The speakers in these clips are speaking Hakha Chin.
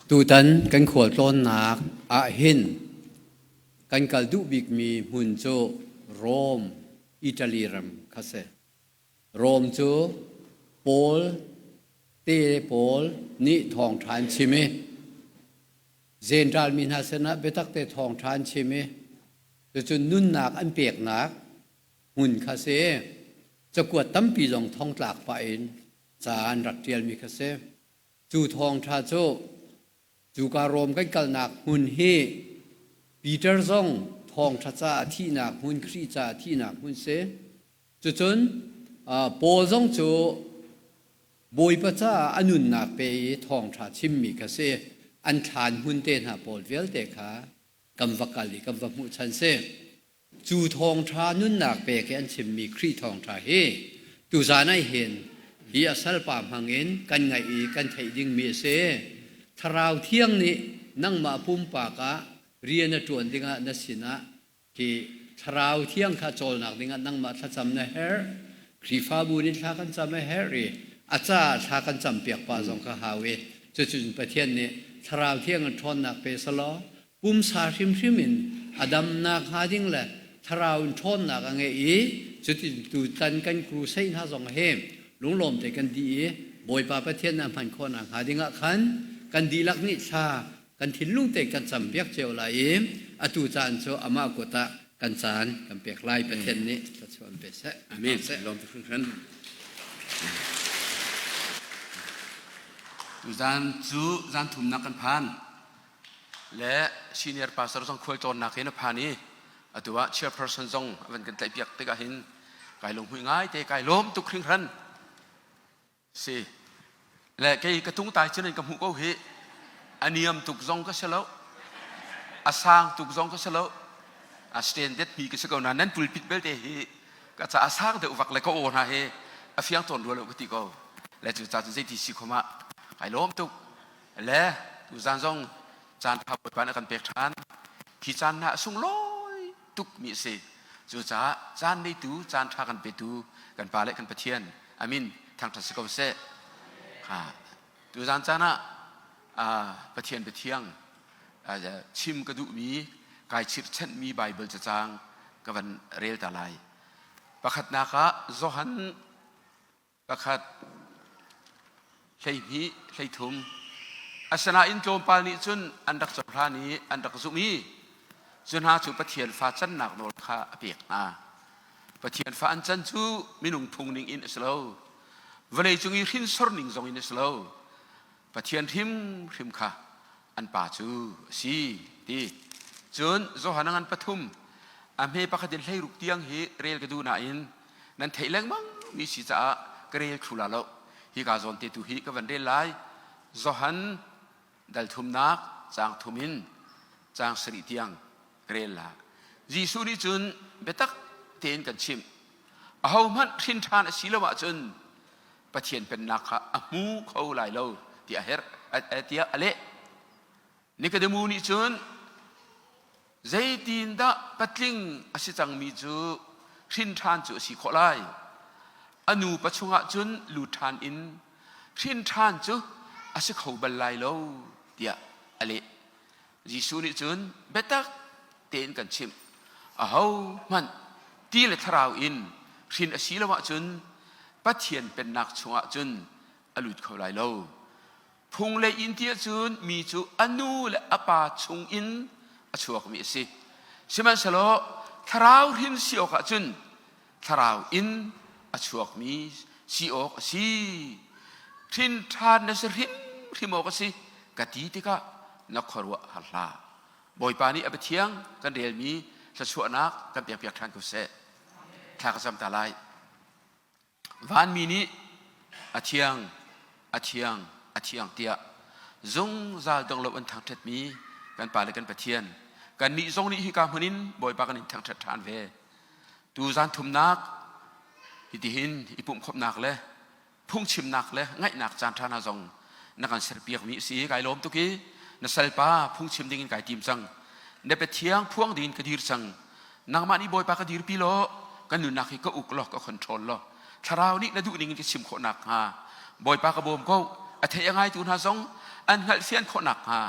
Tutan kan khualtlawnnak ahhin kan kal duh bikmi hmun cu Rome, Italy ram kha si. Rome cu Paul te pawl nih thawngṭha an chim i Jentail mi hna sinah biatak te thawngṭha an chim i cucu nunnak an peknak hmun kha si. Cakuat tampi zong thongtlak pah in ca an rak ṭialmi kha si. Cu thawngṭha cu cuka Rom kan kalnak hmun hi Peter zong thawngṭha caah thihnak hmun, Khrih caah thihnak hmun si. Cucun Paul zong cu Bawipa caah a nunnak pe i thawngṭha chimmi kha si. An thlaan hmun te hna pawl vialte kha kan va kal i kan va hmuh chan si. Cu thawngṭha nunnak pek i an chimmi Khrih thawngṭha hi tuzan ah hin hi a salpa hmangin kan ngaih i kan theih dingmi a si. Thlarau Thiang nih nangmah pumpak ah rian a ṭuan dingah na sinah khi Thlarau Thiang kha cawlnak dingah nangmah thlacam na herh. Khrihfabu nih thla kan cam a herh i a caah thla kan campiak pah zong kha hau i cucun Pathian nih Thlarau Thiang in ṭhawnnak pe selaw pumsa hrimhrim in a damnak hnga ding le thlarau in ṭhawnnak a ngeih i cutin tutan kan crusade hna zong hi lunglawm te kan dih i Bawipa Pathian a hman khawhnak hnga ding ah khan kan dihlak nih thla kan thinlung te kan cam piak cio lai i atu caan cu amah kut ah kan caan kan pek lai Pathian nih thluachuah an pe seh. Amen. Lawm tuk hringhran. Tuzan cu zan thumnak kan phan. Le senior pastor zong khualtlawnnak in a phan i atu ah chairperson zong a van kan tlaihpiak tikah hin kai lunghmuih ngai te kai lawm tuk hringhran si le kei ka tungtai cun in ka hmuh ko hi a niam tuk zong ka si lo a sang tuk zong ka si lo a standard mi ka si ko na nan pulpit belte hi ka ca a sang deuh vak le ka aw hna hi a fiang tawn rua lo ka ti ko le cu ca cu zeiti si khom ah kai lawm tuk Le tuzan zong caan ṭha Bawipa nih a kan pek ṭhan. Khi caan hna a sunglawi tukmi a si. Cucaah caan neitu, caan ṭha kan petu kan Pa le kan Pathian amin thangṭhat si ko seh. Ha. Tuzan caan ah Pathian biathiang chim ka duhmi, kai chirhchanhmi Baibal cacang ka van rel ta lai. Pakhatnak ah Johan Pakhat, 12, 13. Asinain tlawmpal nih cun an rak cohlan i an rak zumh i cu hna cu Pathian fa cannak nawl kha a pek hna. Pathian fa an can cu minung phung ning in a si lo. Vawleicung i hrinsor ning zong in a si lo. Pathian hrimhrim kha an pa cu a si ti. Cun Johan a ngan pathum a hme pakhat in 16 tiang hi rel ka duh nain nan theih lengmang mi si caah ka rel thlu la lo. Hika zawn te tu hi ka van rel lai. Johan dal thumnak caang thum in caang sarih tiang ka rel la. Jesuh nih cun biatak tein kan chimh. Ahohmanh hrin ṭhan a si lo ahcun Pathian pennak kha a hmu kho lai lo tiah a herh tiah a leh. Nikodemu nih cun zeitindah patling a si cangmi cu hrin ṭhan cu a si khawh lai? A nu pa chungah cun lut ṭhan in hrin ṭhan cu a si kho bal lai lo tiah a leh. Jesuh nih cun biatak tein kan chimh. Ahohmanh ti le thlarau in hrin a si lo ahcun Pathian pennak chungah cun a lut kho lai lo. Phung lei in ti ahcun mi cu a nu le a pa chung in a chuakmi a si. Sihmanhsehlaw thlarau hrin si awkah cun thlarau in a chuakmi si awk a si. Hrin ṭhan na si hrimhrim awk a si ka ti tikah na khuaruah har hlah. Bawipa nih a biathiang kan relmi thluachuahnak kan pekpiak ṭhan ko seh. Thla ka cam ta lai. Vanmi nih a thiang, a thiang, a thiang tiah zungzal dong lo an thangṭhatmi kan Pa le kan Pathian kannih zong nih hika hmun in Bawipa kan in thangṭhat ṭhan ve. Tu zan thumnak hitihin i pumhkhawmhnak le phungchimnak le ngaihnak caan ṭha hna zong na kan serpiakmi a si. Kai lawm tuk i na salpa phungchim ding in kai tim cang. Na biathiang phuang ding in ka dir cang. Nangmah nih Bawipa ka dirpi law kan nunnak hi ka uk law ka control law thlarau nih na duh ning in ka chim khawh nakhnga Bawipa ka bawm ko. A thei a ngaitu hna zong an hngalhfian khawh nakhnga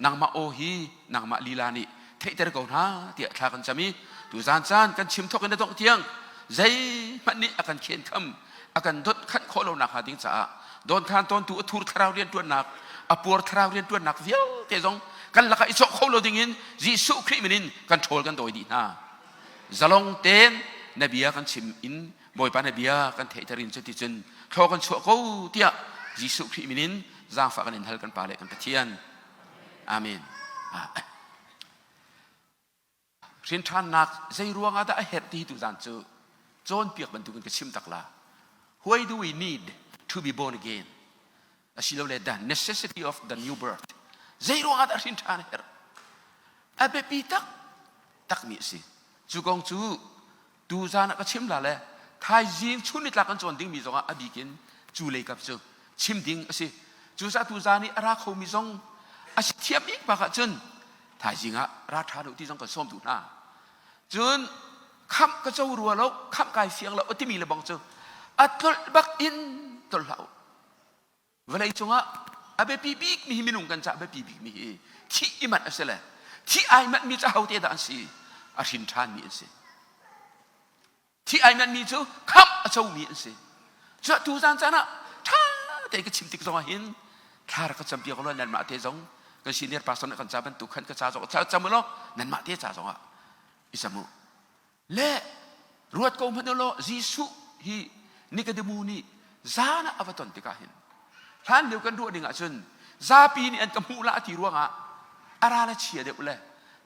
nangmah aw hi nangmah lila nih theihter ko hna tiah thla kan cam i tuzan caan kan chim thawk in a dongh tiang zeihmanh nih a kan khenkham a kan dot khanh khawh lo nakhnga ding caah dawnkhan tawntu a thur thlarau rianṭuannak a puar thlarau rianṭuannak vialte zong kan lakah i cawk kho lo dingin Jesuh Khrih min in kan ṭhawl kan dawi dih hna. Zalong tein na bia kan chim in Bawipa na bia kan theihter in cuticun thlaw kan chuah ko tiah Jesuh Khrih min in zaangfah kan in hal kan Pa le kan Pathian. Amen. Hrinṭhannak zei ruangah dah a herh ti tuzan cu cawnpiak bantukin ka chim tak la. Why do we need to be born again? Asilole the necessity of the new birth. Zei ruangah dah hrinṭhan a herh? A biapi tak takmi a si. Cu kong cu tuzan ah ka chim la le thaizing chun nitlak kan cawn dingmi zongah a bik in cu lei kap cu chim ding a si. Cucaah tuzan i a ra khomi zong a si thiam bik bak ahcun thaizing ah ra ṭha deuh ti zong kan sawm duh hna. Cun khamh ka co rua lo, khamh kai fiang lo a timi le bang cu a tlolh bak in tlolh hlah u. Vawlei cungah a biapi bikmi hi minung kan caah biapi bikmi hi thih i manh a si le thih ai manhmi cu ahote dah an si? A hrin ṭhanmi an si. Thih ai manhmi cu khamh a comi an si. Cuah tuzan caan ah ṭha tein ka chim tik zongah hin thla rak ka campiak law nanmah te zong kan senior pastor nih kan ca bantuk khan ka ca zong thla cam law nanmah te ca zongah i cam u. Le ruat ko hmanh u law Jesuh hi Nikodemu nih zan ah a va ton tikah hin hlan lio kan ruah ning ahcun zapi nih an ka hmuh lah ti ruangah a ral a chia deuh le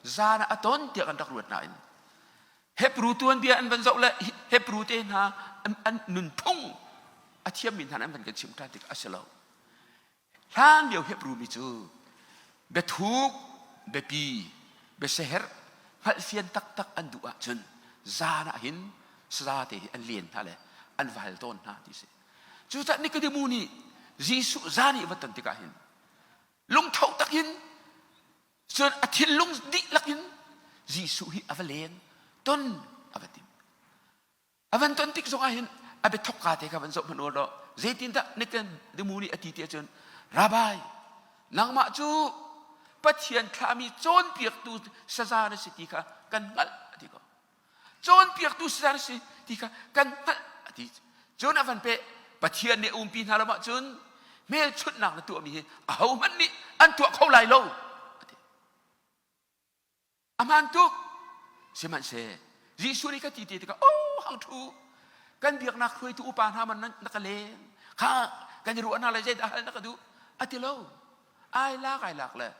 zan ah a ton tiah kan rak ruat nain Hebrew tuanbia an van zoh le Hebrew te hna an nunphung a thiammi hna an van kan chimh ṭhan tik a si lo. Hlan lio Hebrew mi cu biathuk, biapi, biaseherh hngalhfian taktak an duh ahcun zan ah hin saza te hi an len hna le an va hal tawn hna ti si. Cucaah Nikodemu nih Jesuh zan i a va ton tikah hin lungtho tak in cun a thinlung dihlak in Jesuh hi a va len ton a va tim. A van ton tik zongah hin a biathok ka te kha van zoh hmanh u law zeitindah Nikodemu nih a ti ti ahcun Rabbi nangmah cu Pathian thlahmi cawnpiaktu saza na si ti kha kan hngalh a ti ko. Cawnpiaktu saza na si ti kha kan hngalh a ti. Cun a van peh Pathian nih a umpi hna lo ahcun hmelchunhnak na tuahmi hi ahohmanh nih an tuah kho lai lo a ti. A hmaan tuk. Sihmanhseh Jesuh nih ka ti te tikah oh hang ṭhu kan biaknak hruaitu upa hna man na ka leng kha kan i ruah hna lai zeidah hal na ka duh a ti lo ai lak ai lak le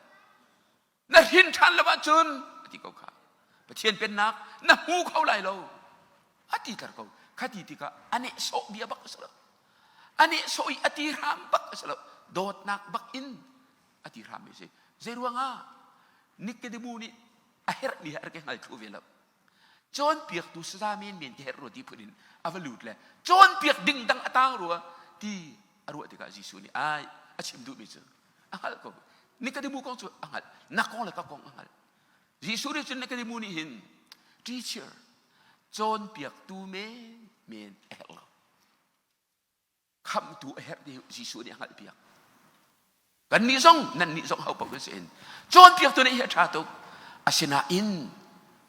na hrin ṭhan lo ahcun a ti ko kha Pathian pennak na hmu kho lai lo a ti tlar ko kha ti tikah a nehsawh bia bak a si lo a nehsawh i a ti hram bak a si lo dawtnak bak in a ti hram mi si zei ruangah Nikodemu nih a herhmi he a rak i hngal thlu ve lo cawnpiaktu saza menmen ti herh rua ti phun in a va lut le cawnpiak ding dang a tang rua ti a ruah tikah Jesuh nih ai a chim duhmi cu a hngalh ko Nikodemu kong cu a hngalh na kong le ka kong a hngalh Jesuh nih cun Nikodemu nih hin teacher cawnpiaktu men men a herh lo khamhtu a herh ti Jesuh nih a hngalhpiak. Kannih zong nannih zong ho paoh kan si in cawnpiaktu nih hi a ṭha tuk. Asinain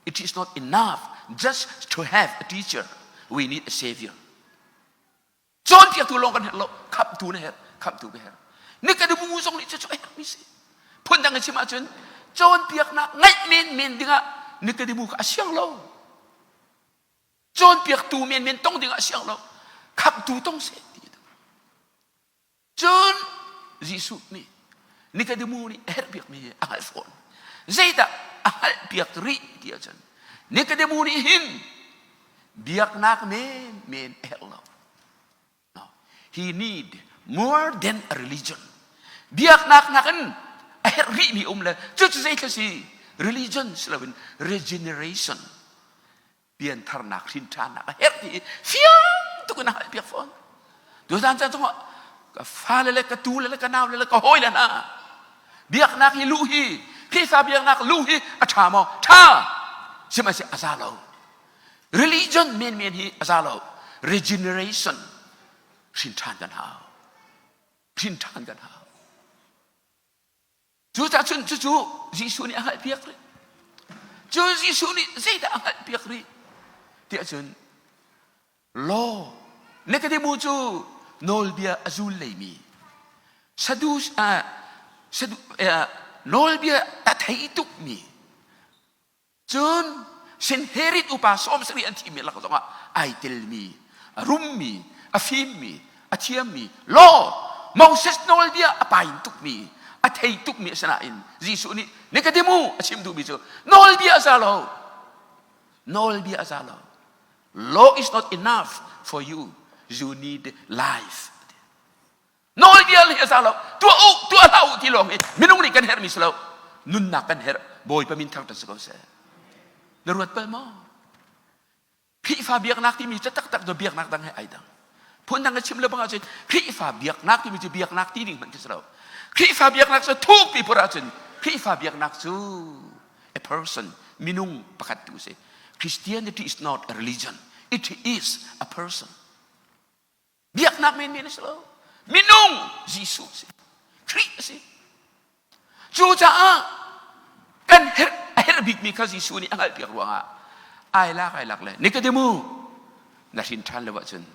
it is not enough just to have a teacher. We need a savior. Cawnpiaktu lawng kan herh lo, khamhtu na herh, khamhtu ka herh. Nikodemu zong nih cucu a herhmi si. Phundang in chim ahcun cawnpiaknak ngaih menmen dingah Nikodemu kha a siang lo. Cawnpiaktu menmen tong dingah a siang lo. Khamhtu tong seh ti a duh. Cun Jesuh nih Nikodemu nih a herhpiakmi hi a hngalh fawn. Zeidah a hngalhpiak rih ti ahcun Nikodemu nih hin biaknak menmen a herh lo. No. He need more than a religion. Biaknak nakin a herh rihmi um le cucu zei si religion si loin regeneration piantharnak hrinṭhannak a herh ti fiang tuk in a halpiak fawn. Tuzan caan zongah ka fale le ka tu le ka nau le ka hawi le hna biaknak hi luh hi Khrihfa biaknak luh hi a ṭha maw? Ṭha! Sihmanhsehlaw a za lo. Religion menmen hi a za lo. Regeneration hrinṭhan kan hau. Hrinṭhan kan hau. Cucaah cun cucu Jesuh nih a hngalhpiak rih. Cu Jesuh nih zeidah a hngalhpiak rih tiah cun law Nikodemu cu nawlbia a zul leimi Sadus uh, sadu, uh, nawlbia a thei tukmi Cun Senherib upa 70 an thimi lak zongah ai telmi, a rummi, a fimmi, a thiammi, law Moses nawlbia a pain tukmi, a thei tukmi a si nain Jesuh nih Nikodemu a chim duhmi cu nawlbia a za lo. Nawlbia a za lo. Law is not enough for you. You need life. Nawlbia hi a za lo. Tuah u, tuah hlah u ti lawng hi minung nih kan herhmi si lo. Nunnak kan herh. Bawipa min thangṭhat si ko seh. Na ruat bal maw? Khrihfa biaknak timi cu taktak cu biaknak dang he ai dang. Phundang ka chim le bang ahcun Khrihfa biaknak timi cu biaknak ti ding hmanh khi si lo. Khrihfa biaknak cu thukpi pur ahcun Khrihfa biaknak cu a person, minung pakhat tu si. Christianity is not a religion. It is a person. Biaknak menmen a si lo. Minung Jesuh a si. Khrih a si. Cucaah kan herh a herh bikmi kha Jesuh nih a hngalhpiak ruangah ai lak ai lak le Nikodemu na hrin ṭhan lo ahcun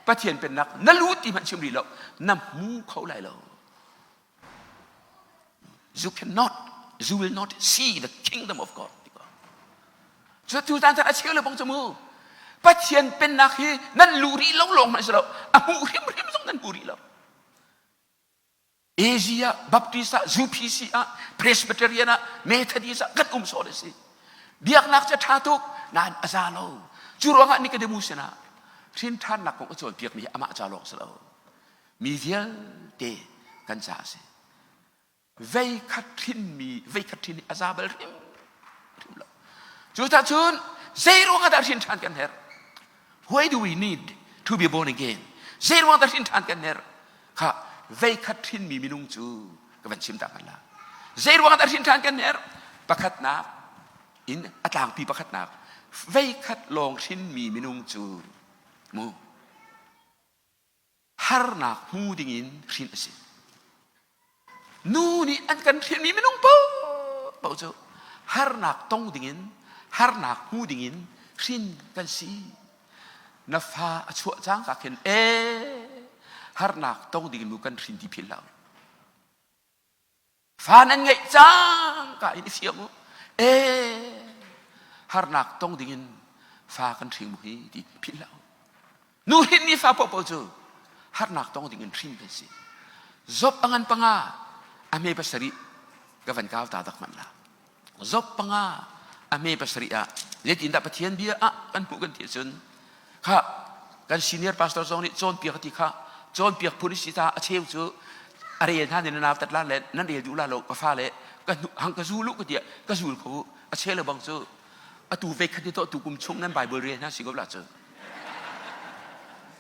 Pathian pennak na lut ti hmanh chim rih lo na hmu kho lai lo. You cannot, you will not see the kingdom of God. Cu tu caan a cheu le bang cu mu. Pathian pennak hi nan lu rih lo lawng hmanh si lo. A hmuh hrimhrim zong nan hmu rih lo. AG ah, Baptist ah, UPC ah, Presbyterian ah, Methodist ah kan um sawh si. Biaknak cu ṭha tuk, nain a za lo. Cu ruangah Nicodemus sinah hrin ṭhannak kong a cawnpiakmi hi amah ca lawng si lo. Mi vialte kan ca a si. Veikhat hrinmi veikhat hrin hi a za bal hrim hrim lo. Cucaah cun zei ruangah dah hrin ṭhan kan herh? Why do we need to be born again? Zei ruangah dah hrin ṭhan kan herh? Kha veikhat hrinmi minung cu ka van chim ta hmanh la. Zei ruangah dah hrin ṭhan kan herh? Pakhatnak in a tlangpi pakhatnak veikhat lawng hrinmi minung cu mu harnak hmu dingin hrin a si. Nu nih an kan hrinmi minung paohpaoh cu harnak tong dingin, harnak hmu dingin hrin kan si. Na fa a chuah cangka khin ee harnak tong dingin nu kan hrin ti philh hlah u. Fa nan ngeih cangka in i fiang u. Ee, harnak tong dingin fa kan hring mu hi ti philh hlah u. Nu hrinmi fa paohpaoh cu harnak tong dingin hrin kan si. Job a ngan panga a hme pasarih ka van kau ta dak hmanh la. Job panga a hme pasarih ah zeitindah Pathian bia ah kan hmuh kan ti ahcun kha kan senior pastor zong nih cawnpiak ti kha cawnpiak phun si ta a cheu cu a rel hna nih na tat la le nan rel duh la lo ka fa le ka hang ka zul u ka tiah ka zul kho a cheu le bang cu atu ve khat to tu kum chung nan bible rel hna si ko la cu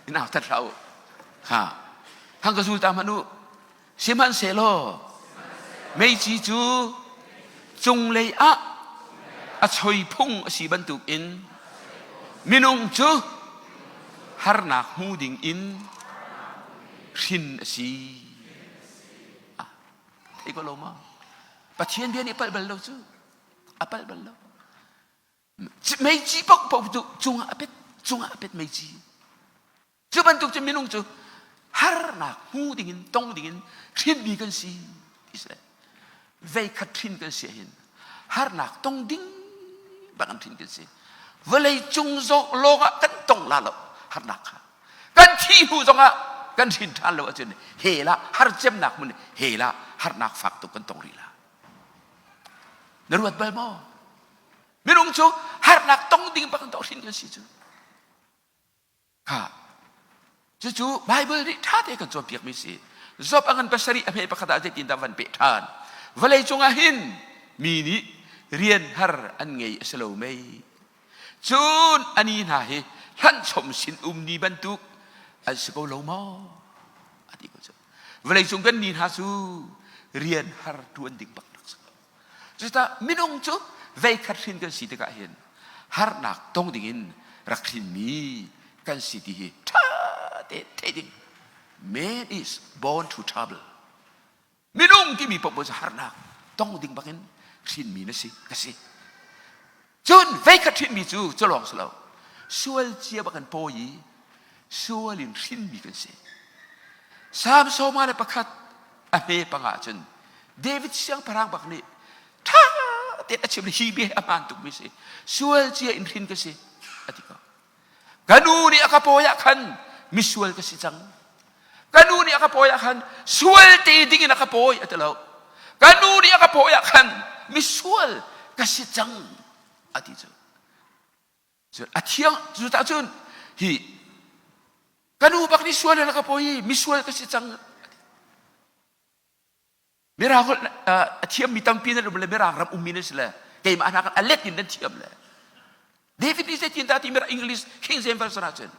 in au tat hlah u ha hang ka zul ta hmanh u Sihmanhsehlaw meici cu cunglei ah a choi phung a si bantukin minung cu harnak hmu dingin hrin a si. Ah, thei ko lo maw? Pathian bia nih palh bal lo cu. A palh bal lo. Meici paohpaoh cu cungah a pet, cungah a pet meici. Cu bantuk cu minung cu harnak hmu dingin tong dingin hrinmi kan si ti si. Veikhat hrin kan si hin harnak tong ding bak an hrin kan si. Vawlei cung zong lawng ah kan tong la lo harnak kha. Kan thi hnu zongah kan hrin ṭhan lo ahcun he la har cemnak hmun he la harnak fak tuk kan tong rih la. Na ruat bal maw? Minung cu harnak tong ding bak an tong hrin kan si cu. Kha cucu Bible nih ṭha te kan cawnpiakmi si. Job a ngan pasarih a hme pakhat ah zeitindah van peh ṭhan. Vawlei cungah hin mi nih rian har an ngei a si lo mei. Cun ani hna hi hlanhchom sin um ni bantuk an si ko lo maw? A ti ko cu. Vawlei cung kan ni hna cu rian har ṭuan ding bak rak si ko. Cucaah minung cu veikhat hrin kan si tikah hin harnak tong dingin rak hrinmi kan si ti hi ṭha tein theih ding. Man is born to trouble. Minung timi paoh cu harnak. Tong ding bakin hrinmi na si ka si. Cun veikhat hrinmi cu cu lawng si lo. Sual cia bak an pawi i sual in hrinmi kan si. Salm sawma le pakhat a hme panga cun David siangpahrang bak nih ṭha tein a chim hi bia a hmaan tukmi si. Sual cia in hrin ka si a ti ko. Ka nu nih a ka pawi ah khan misual ka si cang. Ka nu nih a ka pawi ah khan sual te ding in a ka pawi a ti lo. Ka nu nih a ka pawi ah khan misual ka si cang a ti cu. Cun a thiang cu tah cun hi ka nu bak nih sual in a ka pawi i misual ka si cang Mirang holh a thiammi tampi nan um le Mirang ram ummi nan si le keimah hna kan a let in nan thiam le David nih zeitin dah ti Mirang English King James Version ahcun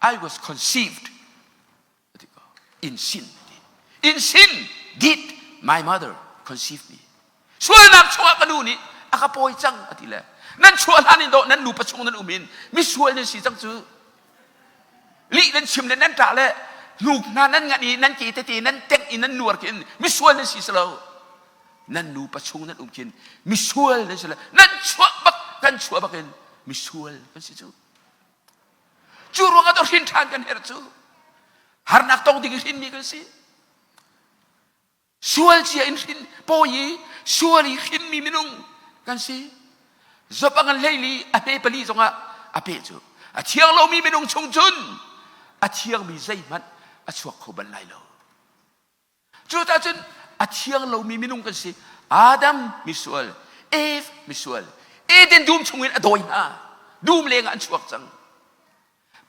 I was conceived in sin in sin did my mother conceive me sualnak chungah ka nu nih a ka pawi cang a ti le nan chuah hlan in dawh nan nupa chung nan um in misual nan si cang cu Lih nan chim le nan ṭah le hnuk hna nan nganh i nan ke tete nan tengh i nan nuar khin misual nan si si lo. Nan nupa chung nan um khin misual nan si lo. Nan chuah bak kan chuah bak in misual kan si cu. Cu ruangah to hrin ṭhan kan herh cu. Harnak tong ding i hrinmi kan si. Sual cia in hrin pawi i sual i hrinmi minung kan si. Job a ngan hleili a hme pali zongah a peh cu a thiang lomi minung chung cun a thiangmi zeihmanh a chuak kho bal lai lo. Cucaah cun a thiang lomi minung kan si. Adam misual, Eve misual, Eden dum chungin a dawi hna. Dum lengah an chuak cang.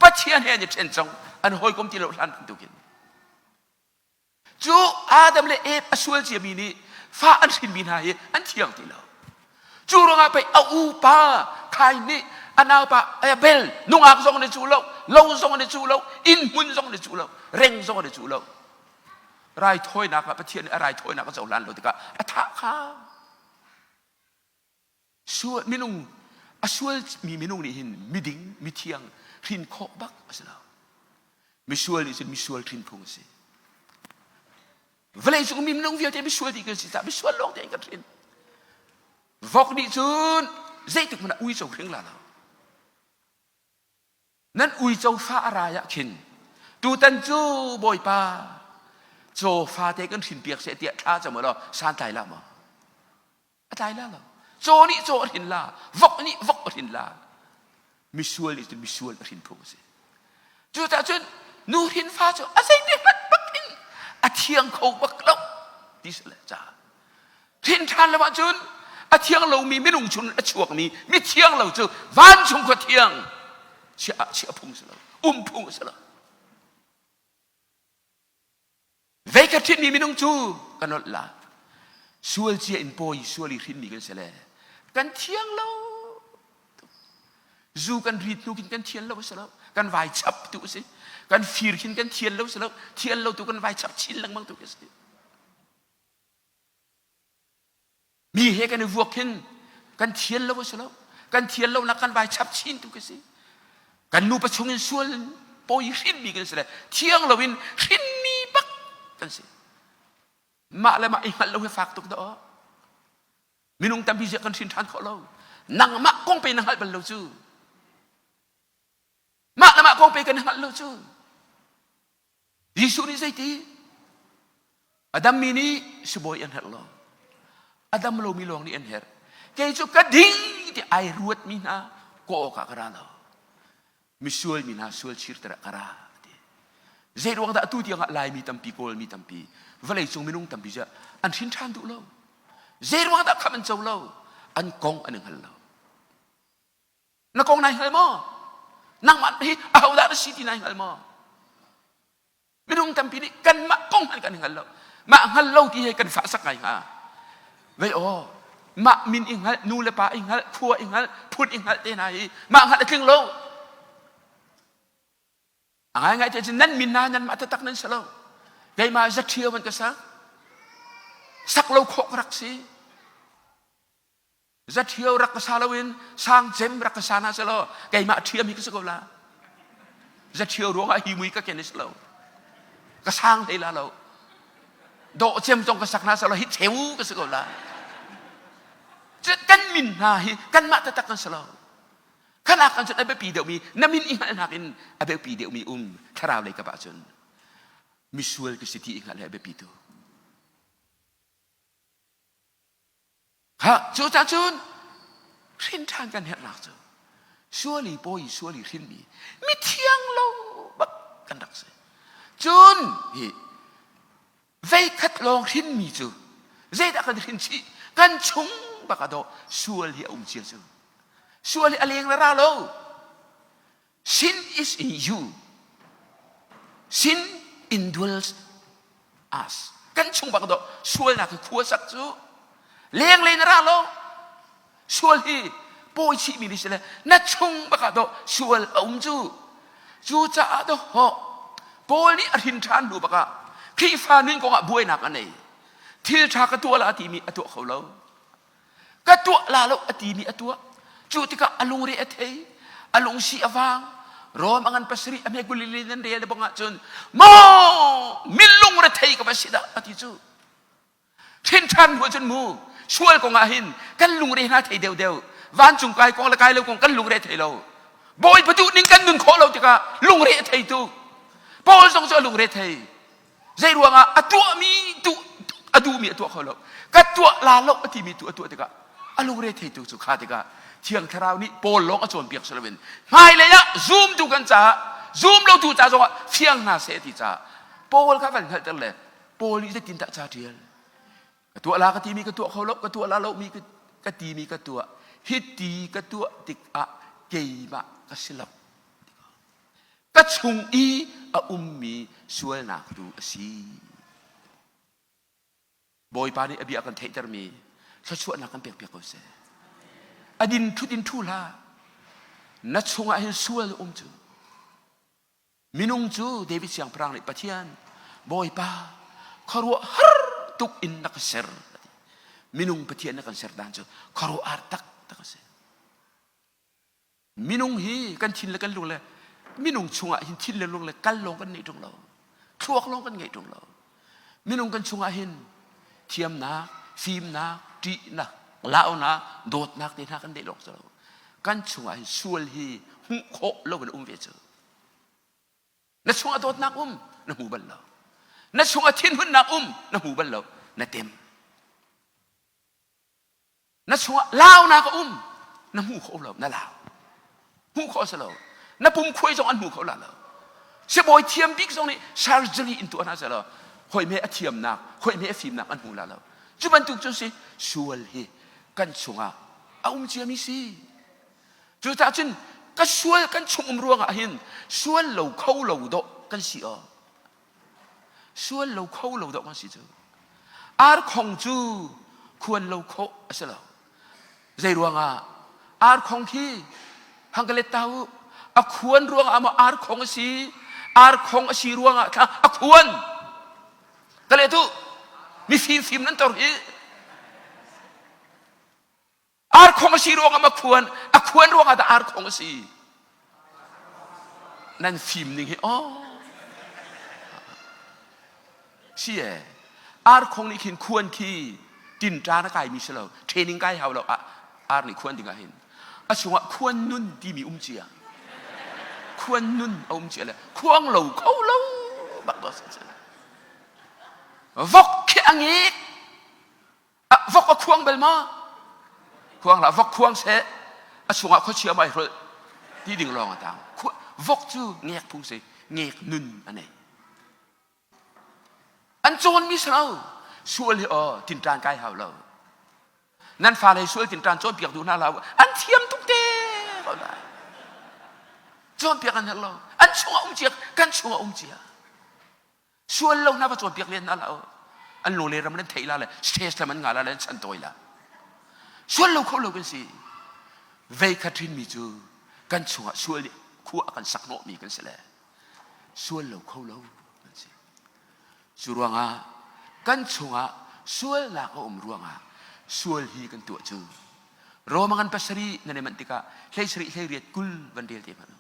Pathian he an i ṭhen cang. An hawikom ti lo hlan bantukin. Cu Adam le Eve a sual ciami nih fa an hrinmi hna hi an thiang ti lo. Cu ruangah pei a upa Kain nih a naupa Abel nungak zong an i cuh lo, lo zong an i cuh lo, inn hmun zong an i cuh lo, reng zong an i cuh lo. Raithawinak ah Pathian nih a raithawinak a cohlan lo tikah a thah kha. Sual minung a sualmi minung nih hin miding mithiang hrin khawh bak a si lo. Misual nih cun misual hrin phung a si. Vawlei cung mi minung vialte misual dih kan si caah misual lawng tein kan hrin. Vok nih cun zeitik hmanh ah uico hring la lo. Nan uico fa a rai ah khin tutan cu Bawipa caw fate kan hrinpiak seh tiah thla cam law santlai la maw? A tlai la lo. Caw nih caw a hrin la, vok nih vok a hrin la. Misual nih cun misual a hrin phung a si. Cucaah cun nu hrin fa cu a zeite hmanh bak in a thiang kho bak lo ti si le ca. Hrin ṭhan lo ahcun a thiang lomi minung chung a chuakmi mi thiang lo cu vancung khua thiang chiah ah chiah phung si lo, um phung si lo. Veikhat hrinmi minung cu kan olh la. Sual cia in pawi sual i hrinmi kan si le kan thiang lo. Zu kan rit hnu khin kan thian lo si lo. Kan vai chap tu si. Kan fir khin kan thian lo si lo. Thian lo tu kan vai chap chin lengmang tu si. Mi he kan i vuak hin kan thian lo a si lo. Kan thian lonak kan vai chap chin tu ka si. Kan nupa chung in sual in pawi hrinmi kan si le thiang lo in hrinmi bak kan si. Mah le mah i hngalh lo hi fak tuk dah. Minung tampi ziah kan hrin ṭhan khawh lo. Nangmah kong pe na hngalh bal lo cu. Mah le mah kong pe kan hngalh lo cu. Jesuh nih zeiti? A dammi nih sibawi an herh lo. A dam lomi lawng nih an herh. Kei cu ka ding ti ai ruatmi hna kawh awkah ka ra lo. Misual mi hna sual chirter ah ka ra. Ti. Zei ruang dah atu tiang ah Laimi tampi, Kawlmi tampi, vawleicung minung tampi cu an hrin ṭhan duh lo. Zei ruang dah khamh an co lo? An kong an i hngal lo. Na kong nai hngal maw? Nangmah hi ahodah na si ti nai hngal maw? Minung tampi nih kanmah kong hmanh kan hngal lo. Mah hngal lo ti he kan fahsak ngai hnga. Vei aw, mah min i hngalh, nu le pa i hngalh, khua i hngalh, phun i hngalh te hna hi mah hngalh a tling lo. A ngaingai te cun nan min hna nanmah taktak nan si lo. Keimah zaṭhio man ka sak. Sak lo khawh ka rak si. Zaṭhio rak ka sa loin sangcem rak ka sa hna selaw keimah ṭhiam hi ka si ko la. Zaṭhio ruangah hi mui ka ken si lo. Ka sang hlei la lo. Dawh cem zong ka sak hna selaw hi cheu ka si ko la. Kan min hna hi kanmah taktak kan si lo. Khanak kan cun a biapi deuhmi na min i hngalhnak in a biapi deuhmi um thlarau lei kap ahcun misual ka si ti i hngalh hi a biapi tu. Ha cu ca cun hrin ṭhan kan herhnak cu suali pawi suali hrinmi mithiang lo bak kan rak si. Cun hi veikhat lawng hrinmi cu zeidah kan hrin chih kan chung bak ah dawh sual hi a um cia cu. Sual hi a leng le ra lo. Sin is in you. Sin indwells us. Kan chung bak dawh sualnak hi khua sak cu leng le na ra lo. Sual hi pawi chihmi ni si le na chung bak ah dawh sual a um cu. Cucaah dawh Paul nih a hrin ṭhan hnu bak ah Khrihfa nun kong ah buainak a nei. Thil ṭha ka tuah la timi a tuah kho lo. Ka tuah la lo a timi a tuah. Cu tikah a lungre a thei, a lungsi a vang. Rom a ngan pasarih a hme kulili nan rel bang ahcun maw mi lungre thei ka va si dah a ti cu. Hrin ṭhan hnu cun mu sual kong ah hin kan lungre hna thei deuhdeuh. Vancung kai kong le kai lo kong kan lungre thei lo. Bawipa duh ning kan nun khawh lo tikah lungre a thei tuk. Paul zong cu a lungre thei. Zei ruangah a tuahmi duh a duhmi a tuah kho lo. Ka tuah la lo a timi tu a tuah tikah a lungre theitu cu kha tikah Thiang Thlarau nih Paul lawng a cawnpiak si loin hmailei ah zumtu kan caah zum lotu ca zongah fiang hna seh ti caah Paul kha van hngalhter le Paul nih zeitindah ca ṭial ka tuah la ka timi ka tuah kho lo ka tuah la lo mi ka timi ka tuah hiti ka tuah tikah keimah ka si lo Ka chung i a ummi sualnak tu a si. Bawipa nih a bia kan theihtermi thluachuahnak kan pekpiak ko seh. A din thut in thu hlah. Na chungah hin sual um cu. Minung cu David siangpahrang nih Pathian Bawipa khuaruah har tuk in na ka ser. Minung Pathian na kan ser dan cu khuaruah har taktak a si. Minung hi kan thin le kan lung le minung chungah hin thin le lung le kal lawng kan neih ṭung lo. Thluak lawng kan ngeih ṭung lo. Minung kan chungah hin thiamnak, fimnak, ṭihnak, launak, dawtnak te hna kan neih lawng si lo. Kan chungah hin sual hi hmuh khawh lo in um ve cu. Na chungah dawtnak um, na hmu bal lo. Na chungah thinhunnak um, na hmu bal lo. Na tem. Na chungah launak a um na hmu kho lo na lau hmuh khawh a si lo na pum khuai zong an hmu kho la lo sibawi thiam bik zong nih surgery in tuah hna seh law hoi hme a thiamnak hoi hme a fimnak an hmu la lo cu bantuk cu si sual hi kan chungah a um ciami si cucaah cun ka sual kan chung um ruangah hin sual lo kho lo dawh kan si aw Sual lo kho lo dawh kan si cu. Arkhong cu khuan lo khawh a si lo. Zei ruangah arkhong khi hang ka let ta u. A khuan ruangah maw arkhong a si? Arkhong a si ruangah thla a khuan. Ka let u. Mifim fim nan tor hi. Arkhong a si ruangah ma khuan a khuan ruangah dah arkhong a si nan fim ning hi oh si e arkhong nih khin khuan khi tinṭan a kaimi si lo training kai hau lo ar nih khuan ding ah hin a chungah khuan nun timi um cia khuan nun a um cia le khuang lo kho lo bak ba vok khi a ngek Vok a khuang bal maw? Khuang hlah, vok khuang seh. A chungah khuachia mai hrolh ti ding lawng a tang. Vok cu ngek phung si, ngek nun a nei. An cawnmi si lo. Sual hi aw tinṭan kai hau lo. Nan fale sual tinṭan cawnpiak duh hna hlah u. An thiam tuk te ko lai. Cawnpiak an herh lo. An chungah um cia, kan chungah um cia. Sual lo hna va cawnpiak len hna hlah u. An lo le ram nan theih la le stress lam an ngah la le an chan tawi la. Sual lo kho lo kan si. Vei khat hrinmi cu kan chungah sual nih khua a kan sak hnawhmi kan si le sual lo kho lo kan si. Cu ruangah kan chungah sualnak a um ruangah sual hi kan tuah cu. Roma ngan pasarih nan i manh tikah hlei sarih hlei riat 20 van rel te hmanh u.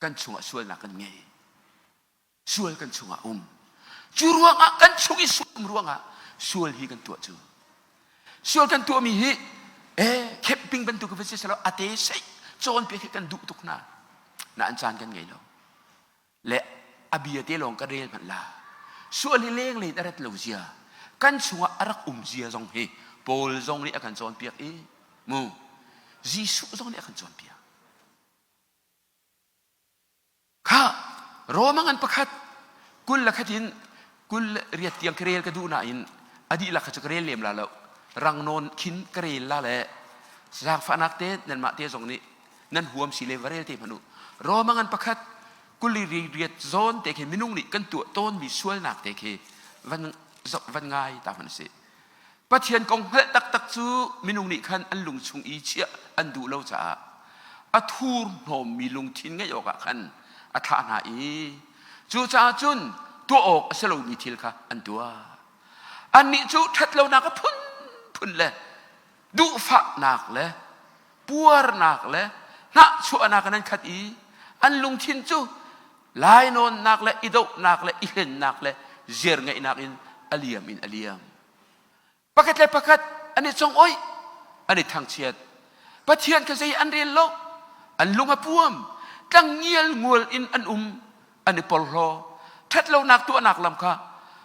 Kan chungah sualnak kan ngei. Sual kan chungah um. Cu ruangah kan chung i sual ruangah sual hi kan tuah cu. Sual kan tuahmi hi eh camping bantuk va si selaw ate sei cawnpiak hi kan duh tuk hna. Na an caan kan ngei lo. Le a bia te lawng ka rel hmanh la. Sual hi leng len a rat lo zia. Kan chungah a rak um zia zong hi Paul zong nih a kan cawnpiak i mu Jesuh zong nih a kan cawnpiak. Kha Roma ngan pakhat 21 in 28 tiang ka rel ka duh nain a dihlak kha cu ka rel lem la lo. Rang nawn khin ka rel la le zaangfahnak te nanmah te zong nih nan huam si le va rel te hmanh u. Roma ngan pakhat 28 zawn te khi minung nih kan tuah tawnmi sualnak te khi van van ngai ta hmanh si. Pathian kong hngalh taktak cu minung nih khan an lung chung i chiah an duh lo caah a thurhnawmmi lungthin ngeih awkah khan a thlah hna i cucaah cun tuah awk a si lomi thil kha an tuah. Annih cu ṭhatlonak a phunphun le duhfahnak le puarnak le hnahchuahnak in an khat i an lungthin cu lainawnnak le i dohnak le i hlennak le ziarngeihnak in a liam in a liam. Pakhat le pakhat an i congoih, an i thangchiat. Pathian kha zei an rel lo, an lung a puam, tlang ngial ngual in an um, an i porhlaw. Ṭhatlonak tuahnak lam kha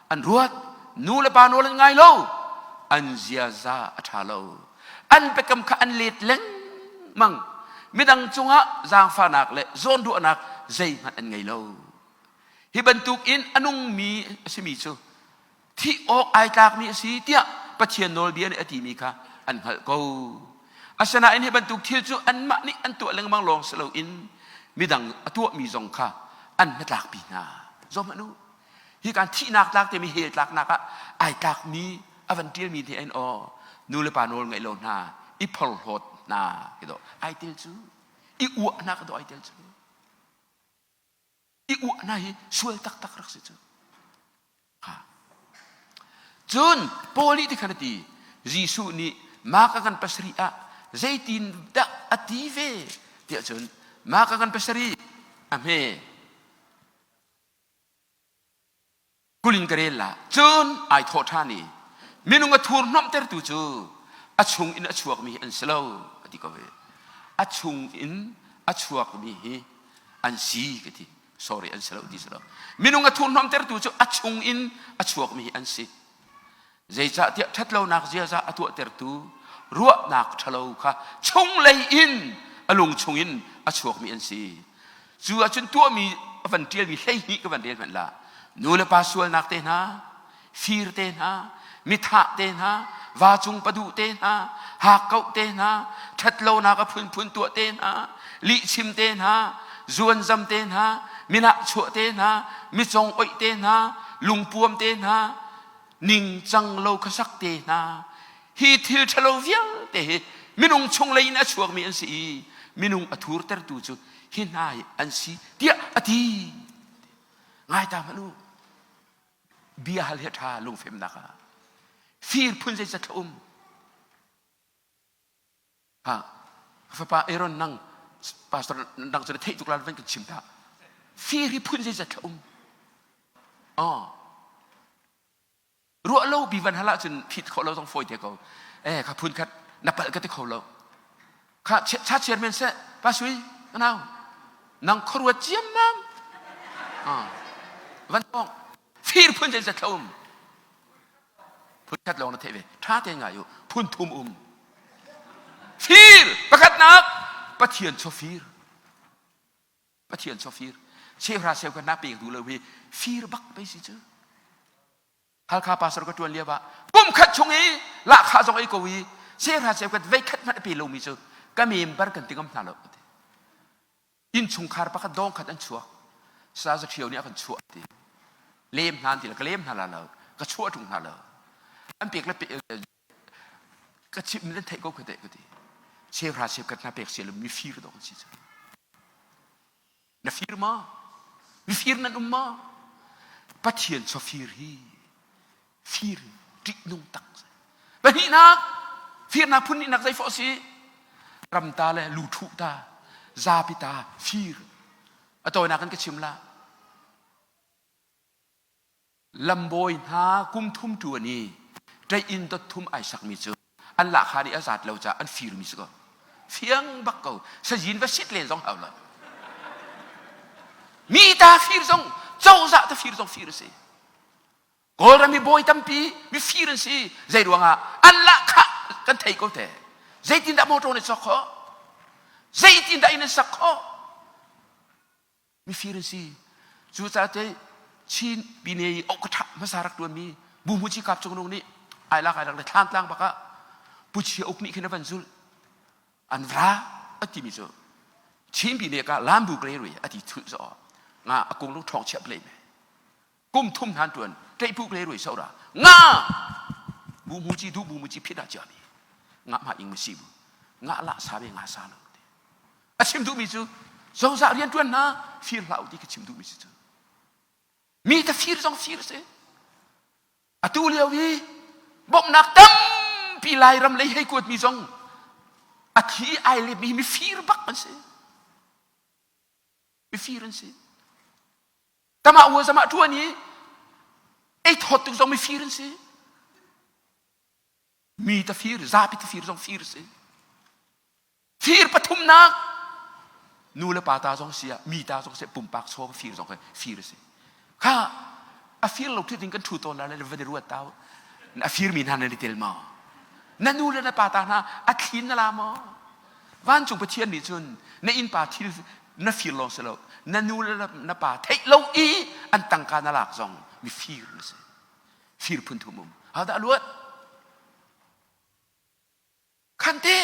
an ruat, nu le pa nawl an ngai lo, an ziaza a ṭha lo. An biakam kha an let lengmang. Midang cungah zaangfahnak le zawnruahnak zeihmanh an ngei lo. Hi bantukin a nungmi a simi cu thih awk ai tlakmi a si tiah Pathian nawlbia nih a timi kha an hngalh ko. Asinain hi bantuk thil cu anmah nih an tuah lengmang lawng si loin midang a tuahmi zong kha an hnatlakpi hna. Zohhmanh u, hi kan thihnak tlak timi hell tlaknak ah ai tlakmi a van ṭialmi te an aw nu le pa nawl ngaih lo hna i phorhlawt hna khi dawh ai tel cu i uah hna ka dawh ai tel cu i uah hna hi sual taktak rak si cu ha cun Paul nih ti khan a ti Jesuh nih maka kan pasarih ah zeitin dah a ti ve tiah cun maka kan pasarih a hme 20 in ka rel la cun ai thawh ṭhan i minung a thurhnawmhtertu cu a chung in a chuakmi hi an si lo a ti ko hi a chung in a chuakmi hi an si ka ti sorry an si lo ti si lo minung a thurhnawmhtertu cu a chung in a chuakmi hi an si Zeicahtiah ṭhatlonak ziaza a tuahtertu ruahnak ṭhalo kha chunglei in a lung chungin a chuakmi an si. Cu ahcun tuahmi a van ṭialmi 12 ka van rel hmanh la. Nu le pa sualnak te hna, fir te hna, mithah te hna, vacung paduh te hna, hakkauh te hna, ṭhatlonak a phunphun tuah te hna, lihchim te hna, zuanzam te hna, minahchuah te hna, micong oih te hna, lungpuam te hna, ningcang lo khuasak te hna hi thil ṭhalo vialte hi minung chunglei in a chuakmi an si i minung a thurtertu cu hi hna hi an si tiah a ti ngai ta hmanh u bia hal hi a ṭha lungfemnak ah fir phun zeizat thla um ha fapa Aaron nang pastor nang cu na theih tuk la van kan chim ta fir hi phun zeizat thla um Oh. Ruah lo bi van hal ahcun phit khawh lo zong fawi te ko. Eh kha phun khat na palh ka ti kho lo. Kha cha chairman seh pa sui nau nang khuaruat ciammam. Ah. Van tong fir phun zeizat thla um. Phun khat lawng na theih ve. Tha te ngai u. Phun thum um. Fir pakhatnak Pathian chaw fir. Pathian chaw fir cheuhra cheukhat na pek duh lo hi fir bak pei si cu Halkha pastor ka tuan lio ah kum khat chung i lahkhah zong ei ko i cheuhra cheukhat vei khat hmanh a pe lomi cu ka member kan ti ngam hna lo ti innchungkhar pakhat dawng khat an chuak sa za ṭhio nih a kan chuah ti lem hna an ti le ka lem hna la lo ka chuah ṭung hna lo an pek le pe ka chimh nan theih ko ka te ka ti cheuhra cheukhat hna pek sia lo mifir dawh an si cu na fir ma mifir nan um ma pathian chawfir hi fir ṭihnung tak pahnihnak firnak phun hnihnak zei fawh si ramta le luthuh ta zapi ta fir a tawinak kan ka chim la. Lambawi hna kum thum ṭuan i ṭeih-inn dot thum ai sakmi cu an lahkhah nih a zat lo caah an firmi si ko. Fiang bak ko. Sazin va sit len zong hau lo. Mi ta fir zong, cozah ta fir zong fir a si. Kawlram i bawi tampi mifir an si. Zei ruangah an lahkhah kan thei ko te. Zeitindah motor nih cawk khawh? Zeitindah inn an sak khawh? Mifir an si. Cucaah te Chin pine i ok ṭha hmasa rak ṭuanmi Bu Hmuci Kap Cung Nung nih ai lak ai lak le thlang tlang bak ah Pu Chia Uk nih khin a van zulh. An vra a timi cu Chin pine ka lambu kle rui a ti thulh zaw nga a kung lung ṭhawng chiap le me. Kum thum hnan ṭuan tleihpu kle rui so ra nga bu mu ci du bu mu ci phit ah chia mi nga ma ing ma si bu nga la sa ve nga sa lo A chim duhmi cu cozah rianṭuan hna fir hlah u ti ka chim duhmi si cu. Mi ta fir zong fir si. Atu lio i bawmhnak tampi Lairam lei hei kuatmi zong a thi ai letmi mifir bak an si. Mifir an si. Tamah ua zamah ṭuan i ei thawt tuk zong mifir an si. Mi ta fir, zapi ta fir zong fir si. Fir pathumnak nu le pa ta zong si ah mi ta zong si pumpak chaw fir zong fir a si. Kha a fir lo thil ding kan thu tawn la le van i ruat tau. A fir mi hna nan i tel maw? Na nu le na pa ta hna a thlin na la maw? Vancung Pathian nih cun na innpa thil na fir lawng si lo na nu le na pa theih lo i an tangka na lak zong mi fir na si. Fir phun thum um. Hodah luat? Khan te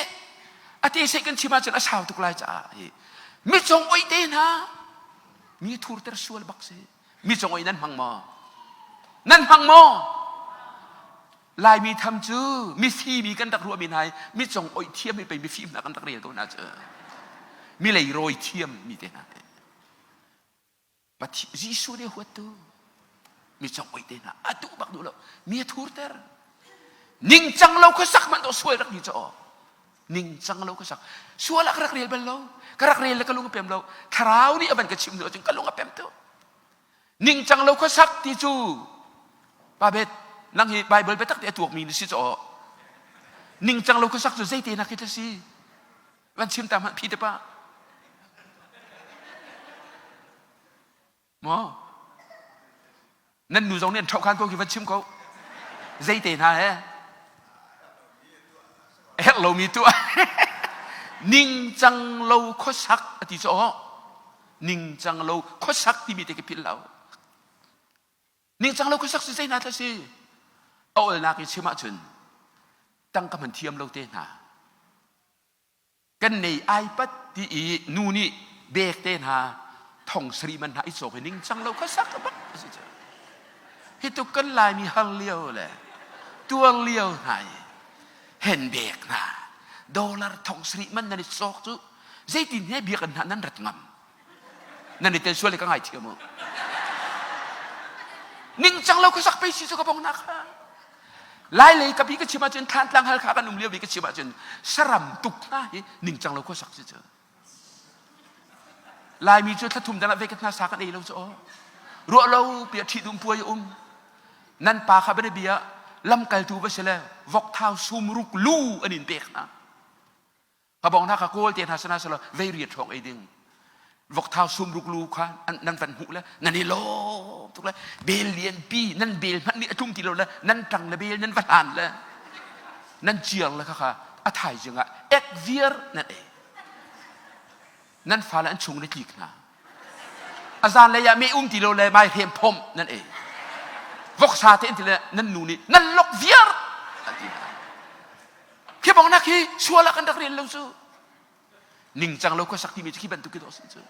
a te seh kan chim ahcun a sau tuk lai caah hi mi cung oih te hna mi thurter sual bak si mi cung oih nan hmang maw nan hmang maw Laimi tham cu mifimi kan rak ruahmi hna mi cung oih thiam hi pei mifim hna kan rak rel ko hna cu mi lei rawi thiam mi te hna Pathian Jesuh nih huattu mi cong te hna a duh bak duh lo mi a thurter ningcang lo khuasak hmanh to sual rak ni caw ningcang lo khuasak sual ah ka rak rel bal lo ka rak rel le ka lung a pem lo thlarau nih a van ka chim hnu ahcun ka lung a pem tu ningcang lo khuasak ti cu pa bet nang hi Bible biatak te a tuak mi na si caw ningcang lo khuasak cu zeite nak hi si Van chim ta hmanh phi te pa. Maw? Nan nu zong nih an ṭhoh khan ko khi van chim ko. Zeite hna he? A herh lomi tuah. Ningcang lo khuasak a ti cu aw. Ningcang lo khuasak timi te ka philh lo. Ningcang lo khuasak si zei hna thla si? A olnak i chim ahcun tangka hman thiam lo te hna. Kan nei iPad ti i nu nih bek te hna thong sarih man hna i cawk i ningcang lo khuasak bak a si cu. Hi tuk kan Laimi har lio le tuar lio hna i hen bek hna dollar thong sarih man nan i cawk cu zeitin he biakinn hna nan rat ngam nan i tel sual i ka ngaithiam u ningcang lo khuasak pei si cu ka bong na kha lai lei ka bi ka chim ahcun thlantlang halkha kan um lio bi ka chim ahcun saram tuk hna hi ningcang lo khuasak si cu laimi cu thlathum dang ah ve ka hna sa kan ei lo cu aw ruah lo pia ṭhi dum puai um nan pa kha bia bia lamkaltu va si le vok thau sum ruk lu an in pek hna Ka bong hna kha kawl te hna sana selaw vei riat hrawng ei ding. Vokthau sum ruk lu kha nan van hmuh le nan i lawm tuk le bel lian pi nan bel hmanh nih a tlum ti lo le nan ṭang le bel nan va hlan le nan ciar le khakha a thaizing ah ek viar nan ei. Nan fale an chung le tlik hna. A zan lei ah me um ti lo le mai hrem phom nan ei. Voksa te in ti le nan nu nih nan lok viar an ti hna. Khi bongnak hi sual ah kan rak rel lo cu. Ningcang lo khuasak timi cu khi bantuk khi dawh si cu.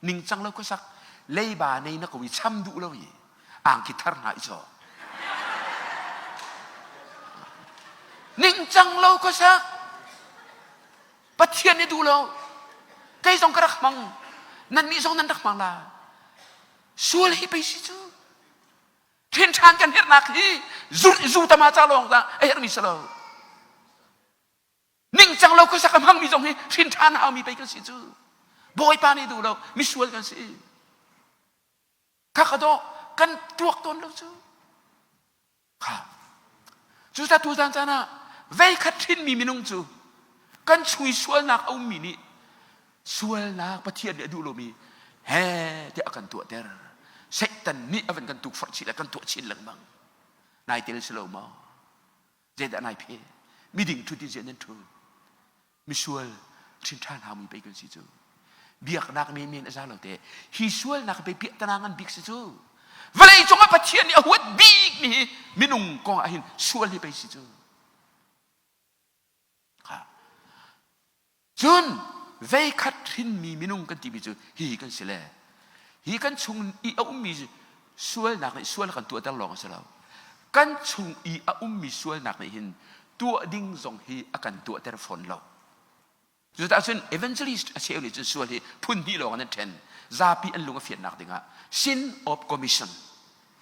Ningcang lo khuasak leiba nei na ko i cham duh lo i angki thar hna i caw. Ningcang lo khuasak Pathian nih duh lo. Kei zong ka rak hmang. Nannih zong nan rak hmang la. Sual hi pei si cu. Ṭhen ṭhan kan herhnak hi zu tama ca lawng dah a herhmi si lo. Ningcang lo khuasak a hmangmi zong hi hrin ṭhan haumi pei kan si cu. Bawipa nih duh lo, misual kan si. Kha ka dawh. Kan tuak tawn lo cu. Kha. Cucaah tuzan caan ah veikhat hrinmi minung cu kan chung i sualnak a ummi nih sualnak Pathian nih a duh lomi he tiah a kan tuahter. Satan nih a van kan tukforh chih le kan tuah chin lengmang. Nai tel si lo maw? Zeidah nai phe? Miding ṭhut in ziah nan ṭhu? Misual ṭhin ṭha hna mui pei kan si cu. Biaknak menmen a za lo te. Hi sualnak pei piahtana ngan bik si cu. Vawlei cungah Pathian nih a huat bik mi hi minung kong ah hin sual hi pei si cu. Cun veikhat hrinmi minung kan timi cu hihi kan si le hi kan chung i a ummi sualnak nih sual kan tuahter lawng a si lo. Kan chung i a ummi sualnak nih hin tuah ding zong hi a kan tuahter fawn lo. Cucaah cun evangelist a cheu nih cun sual hi phun hnih lawng an ṭhen. Zapi an lung a fiannak dingah sin of commission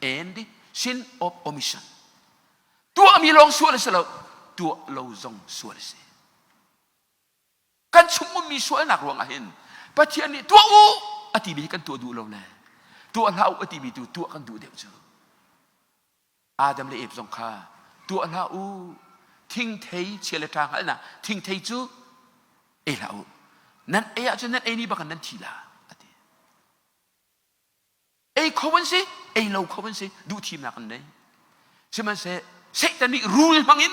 and sin of omission. Tuahmi lawng sual a si lo, tuah lo zong sual a si. Kan chung ummi sualnak ruangah hin Pathian nih tuah u a timi hi kan tuah duh lo le tuah hlah u a timi tu tuah kan duh deuh cu. Adam le Eve zong kha tuah hlah u thingthei chia le ṭha hngalhnak thingthei cu ei hlah u nan ei ahcun nan ei ni bak in nan thi la a ti. Ei kho an si, ei lo kho an si, duh thimnak an nei. Sihmanhseh Satan nih rul hmangin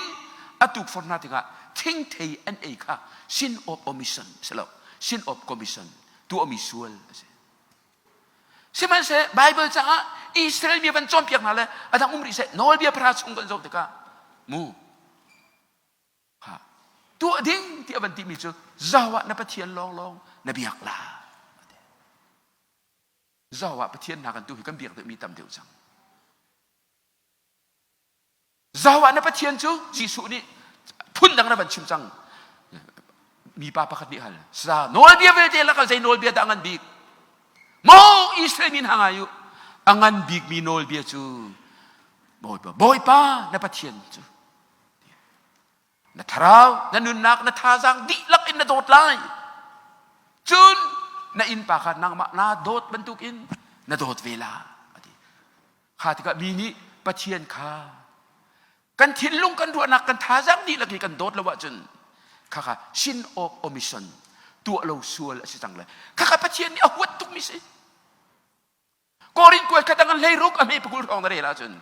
a tukforh hna tikah thingthei an ei kha sin of omission si lo, sin of commission tuahmi sual a si. Sihmanhseh Bible caah Israel mi van cawnpiak hna le a dang um rih seh nawlbia pahra chung kan zoh tikah mu ha tuah ding ti a van timi cu zau ah na Pathian lawnglawng na biak la. Zau ah Pathian hna kan tu hi kan biak deuhmi tam deuh cang. Zau ah na Pathian cu Jesuh nih phundang na van chim cang. Mipa pakhat nih hal, sa nawlbia vialte lakah zei nawlbia dah a ngan bik? Maw Israel mi hna ngai u, a ngan bikmi nawlbia cu Bawipa, Bawipa na Pathian cu na thlarau, na nunnak, na thazaang dihlak in na dawt lai. Cun na innpa kha nangmah naa dawt bantukin na dawt ve la. A ti. Kha tikah mi nih Pathian kha kan thinlung kan ruahnak kan thazaang dihlak hi kan dawt lo ahcun khakha sin of omission tuah lo sual a si cang le khakha Pathian nih a huat tukmi si. Korin kuai khat an hlei ruk a hme pakul hrawng na rel ahcun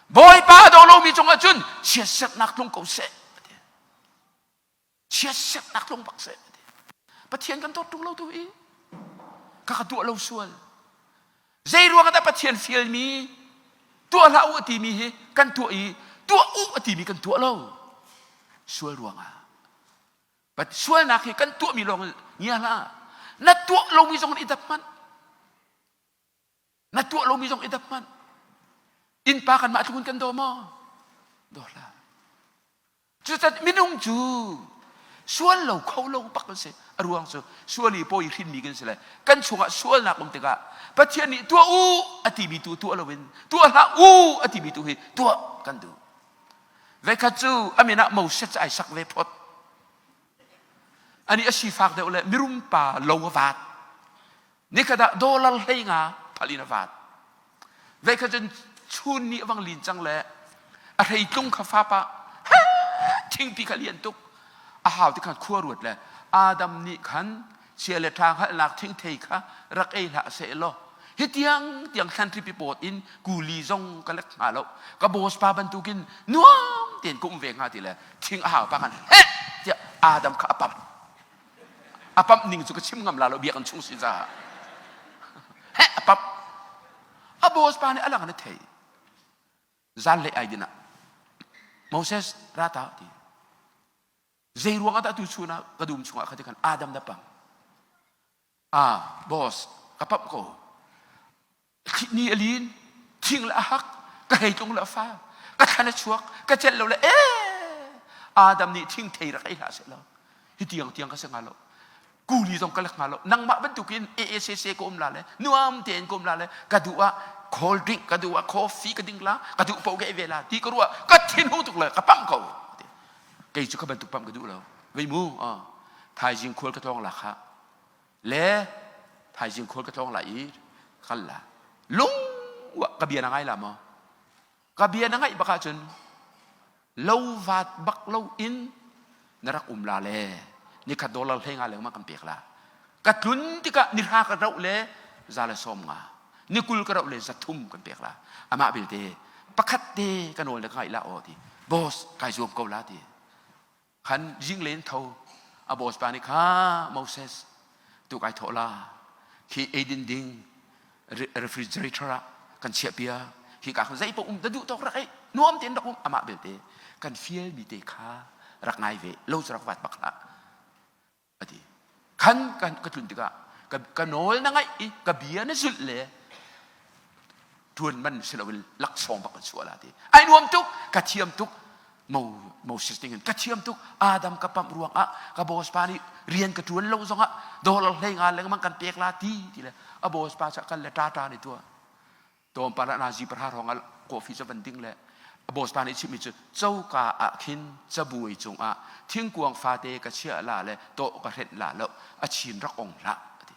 Bawipa a daw lomi cungah cun chiatserhnak tlung ko seh chiatserhnak tlung bak seh Pathian kan dawt ṭung lo tu hi ka ka tuah lo sual zei ruang dah Pathian fialmi tuah hlah u a timi hi kan tuah i tuah u a timi kan tuah lo sual ruangah sualnak hi kan tuahmi lawng ngia hlah na tuah lomi zong i dap hmanh na tuah lomi zong i dap hmanh innpa kan mah tluk in kan daw maw daw hlah cucat minung cu sual lo kho lo bak kan si a ruang cu sual i pawi hrinmi kan si le kan chungah sualnak um tikah Pathian nih tuah u a timi tu tuah loin tuah hlah u a timi tu hi tuah kan duh Veikhat cu a min ah Moses cu ai sak ve phot. Ani a sifak deuh le mirum pa lo a vaat. Nikhat ah dollar hlei nga phal in a vaat. Veikhat cun chun ni a vang lin cang le a hreitlung kha fapa thingpi kha lian tuk. A hau ti khan khua ruat le Adam nih khan chia le ṭha hngalhnak thingthei kha rak ei hlah seh law hi tiang tiang thlanhripi pawt in kuli zong ka lek hnga lo ka boss pa bantukin nuam tein ka um ve hnga ti le thing a hau pa khan heh tiah Adam kha a pamh a pamh ning cu ka chim ngam la lo biakinn chung si caah heh a pamh a boss pa nih a lang in a thei zanlei ai din ah Moses ra ta ti Zei ruang ah dah tu chun ah ka dum chungah kha ti khan Adam na pang? Ah, boss, ka pamh ko. Ni a lin, thing le a hak, ka heitlung le a fa, ka thlan a chuak, ka celh lo le eh Adam nih thing thei rak ei hlah seh law hi tiang tiang ka si hnga lo. Kuli zong ka lek hnga lo. Nangmah bantukin AACC ka um la le nuam tein ka um la le ka duh ah cold drink ka duh ah coffee ka ding la ka duh paoh ka ei ve la ti ka ruah ka thinhung tuk le ka pamh ko. Kei cu kha bantuk pamh ka duh lo. Vei mu, thaizing khual ka tlawng la kha. Le thaizing khual ka tlawng la i kal la. Lung wa. Ka bia na ngai la maw? Ka bia na ngaih bak ahcun lo vat bak lo in na rak um la le nikhat dollar hlei nga lengmang kan pek la. Ka tlun tikah ni hra ka roh le za le sawm nga, ni 20 ka roh le za thum kan pek la. Amah belte pakhat te ka nawl na ka ngaih la aw ti. Boss kai zuam ko la ti. Khan zinglei in tho a boss pa nih kha Moses tu kai thawh la khi eidin ding refrigerator ah kan chiah piak hi ka zei paoh um da duh tawk rak ei nuam tein rak um amah belte kan fial mi te kha rak ngai ve lo cu rak vat bak hlah a ti. Khan kan ka tlun tikah ka, ka nawl na ngaih i ka bia na zulh le ṭuan man si loin laksawng bak kan chuah la ti. Ai nuam tuk, ka thiam tuk. Mo Moses ning in ka thiam tuk. Adam ka pamh ruang ah ka boss pa nih rian ka ṭuan lo zongah dollar hlei nga lengmang kan pek la ti ti le a boss pa ca kal le ṭa ṭa ni tuah. Tlawmpal ah nazi pahra hrawng ah coffee cu van ding le a boss pa nih chimmi cu coka ah khin cabuai cungah thingkuang fate ka chiah la le tawh ka hrenh la lo a chin rak ong hlah ati.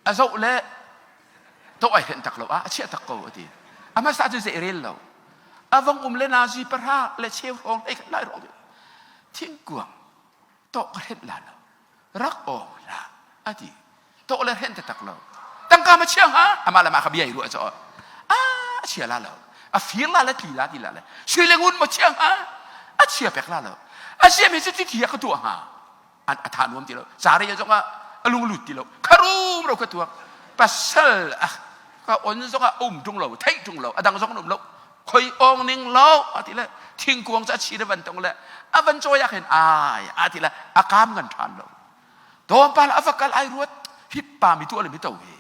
A zoh le tawh ai hrenh tak lo ah a chiah tak ko ati. A hmasa cu zei rel lo. A vong um le nazi pahra le cheu hrawng hlei khat lai hrawng thingkuang tawh ka hrenh la lo rak ong hlah ati. Tawh le hrenh taktak lo. Tangka ma chia hnga? Amah le mah kha bia i ruah caw. Ah, a chia la lo. A fir la le tli la ti la le. Sui le ngun ma chia hnga? A chia pek la lo. A sia mi cu ti thi ka tuah hnga? A tha nuam ti lo. Care zong ah a lung lut ti lo. Kharum ro ka tuak. Pasal ah ka on zong ah um tung lo, theih tung lo, a dang zong um lo. Khoi ong ning lo a ti le thingkuang ca chi le van tong le a van cawi ah khin ai a ti le a kam ngan than lo. Tlawmpal a va kal ai ruat hi pa mi tuah le mi to hi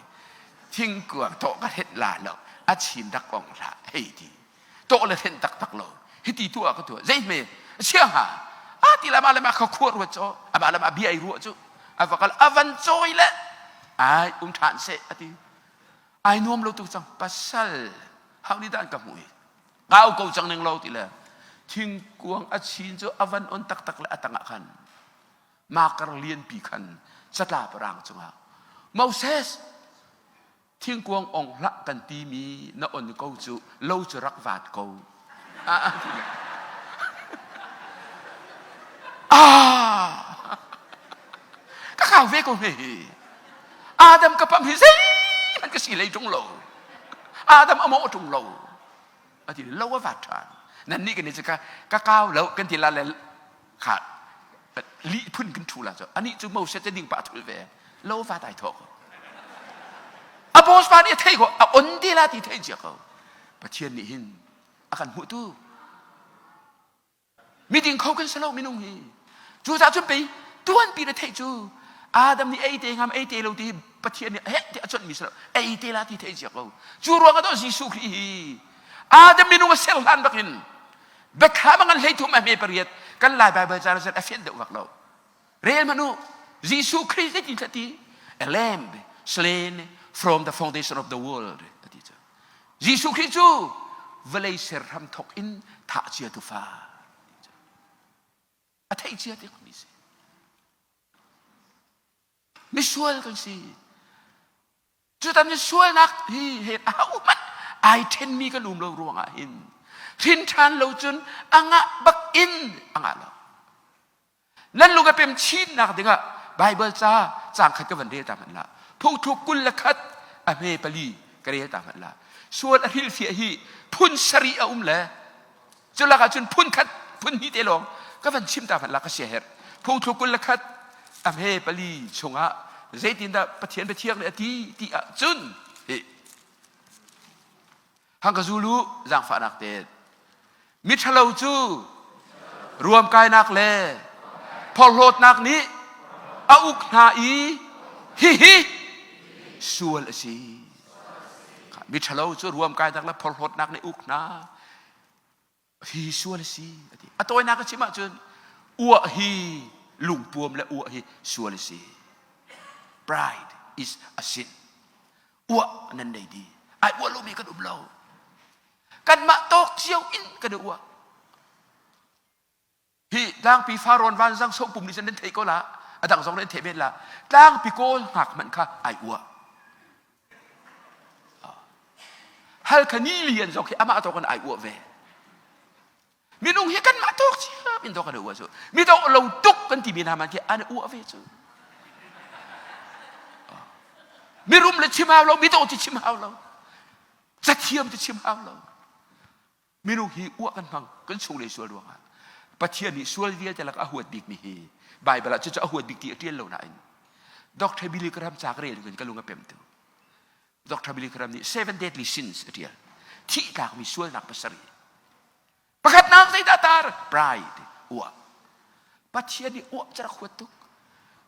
thingkuang tawh ka hret la lo a chin rak ong hlah hei ti tawh le hrenh taktak lo hiti tuah ka tuah zei hme chia hnga a ti le mah le mah kha khua ruat caw amah le mah bia ai ruah cu a va kal a van cawi le ai um ṭhan seh a ti ai nuam lo tuk cang pasal hau ni dah an ka hmuh hi ngau ko cang ning lo ti le thingkuang a chin cu a van on taktak le a tangah khan makar lianpi khan catlap rang cungah Moses thingkuang ong hlah kan timi na on ko cu lo cu rak vat ko ah ka kau ve ko he Adam ka pam hi zeihmanh ka si lei ṭung lo Adam a mawh ṭung lo a ti lo a vat ṭhan nan nih kan i ka ka kau lo kan ti la le kha lih phun kan thu la cu anih cu Moses te ding pa thul ve lo va tai tho ko a boss pa nih a thei ko a on te la ti thei cia ko Pathian nih hin a kan hmuh tu miding kho kan si lo minung hi cu cah cun pei tuan pi na theih cu Adam nih ei te ngam ei te lo ti Pathian nih heh ti a chawnh mi si lo ei te la ti thei cia ko cu ruang ah to Jesuh Khrih hi Adam minung a ser hlan bakin Biathlam a ngan 13 a hme pariat kan Lai Baibal ca a fian deuh vak lo. Rel hmanh u. Jesuh Christ zeitin thla ti? A lamb slain from the foundation of the world ati cu. Jesuh Christ cu vawlei ser hram thok in thah cia tu fa. A theih cia ti mi si. Misual kan si. Cutan ni sualnak hi he ahohmanh ai ṭhenmi kan um lo ruangah hin hrin ṭhan lo cun a ngah bak in a ngah lo. Nan lung a pem chinnak dingah Baibal ca caang khat ka van rel ta hmanh la. Phungthluk 21 a hme pali ka rel ta hmanh la. Sual a hrilhfiah hi phun sarih a um le Cu lakah cun phun khat phun hnih te lawng ka van chim ta hmanh la ka sia herh. Phungthluk 21 a hme pali chungah zeitindah Pathian biathiang nih a ti ti ah cun hi hang ka zulu zaangfahnak te miṭhalo cu ruamkainak le phorhlawtnak nih a uk hna i hihi sual a si miṭhalo cu ruamkainak le phorhlawtnak nih uk hna hi sual a si a ti. A tawinak a chim ahcun uah hi lungpuam le uah hi sual a si. Pride is a sin. Uah nan nei di. Ai uah lomi kan um lo. Kanmah tawk cio in kan i uah. Hi tlangpi Farawn vanzang sopum nih cun nan theih ko la. A dang zong nan theih men la. Tlangpi kawl hngak hmanh kha ai uah. Halkha ni lian zong khi amah tawk in ai uah ve. Minung hi kanmah tawk ciam in dawk an uah cu. Mi dawh lo tuk kan timi hna man khi an uah ve cu. Mirum le chim hau lo, midawh ti chim hau lo, cathiam ti chim hau lo. Minung hi uah kan hmang, kan chung le sual ruangah. Pathian nih sual vialte lak a huat bikmi hi Baibal ah cucu a huat bik ti a ṭial lo nain Dr. Billy Graham ca ka rel in ka lung a pem tu. Dr. Billy Graham nih Seven Deadly Sins a ṭial. Thih tlakmi sualnak pasarih. Pakhatnak zeidah tar? Pride, uah. Pathian nih uah cu rak huat tuk.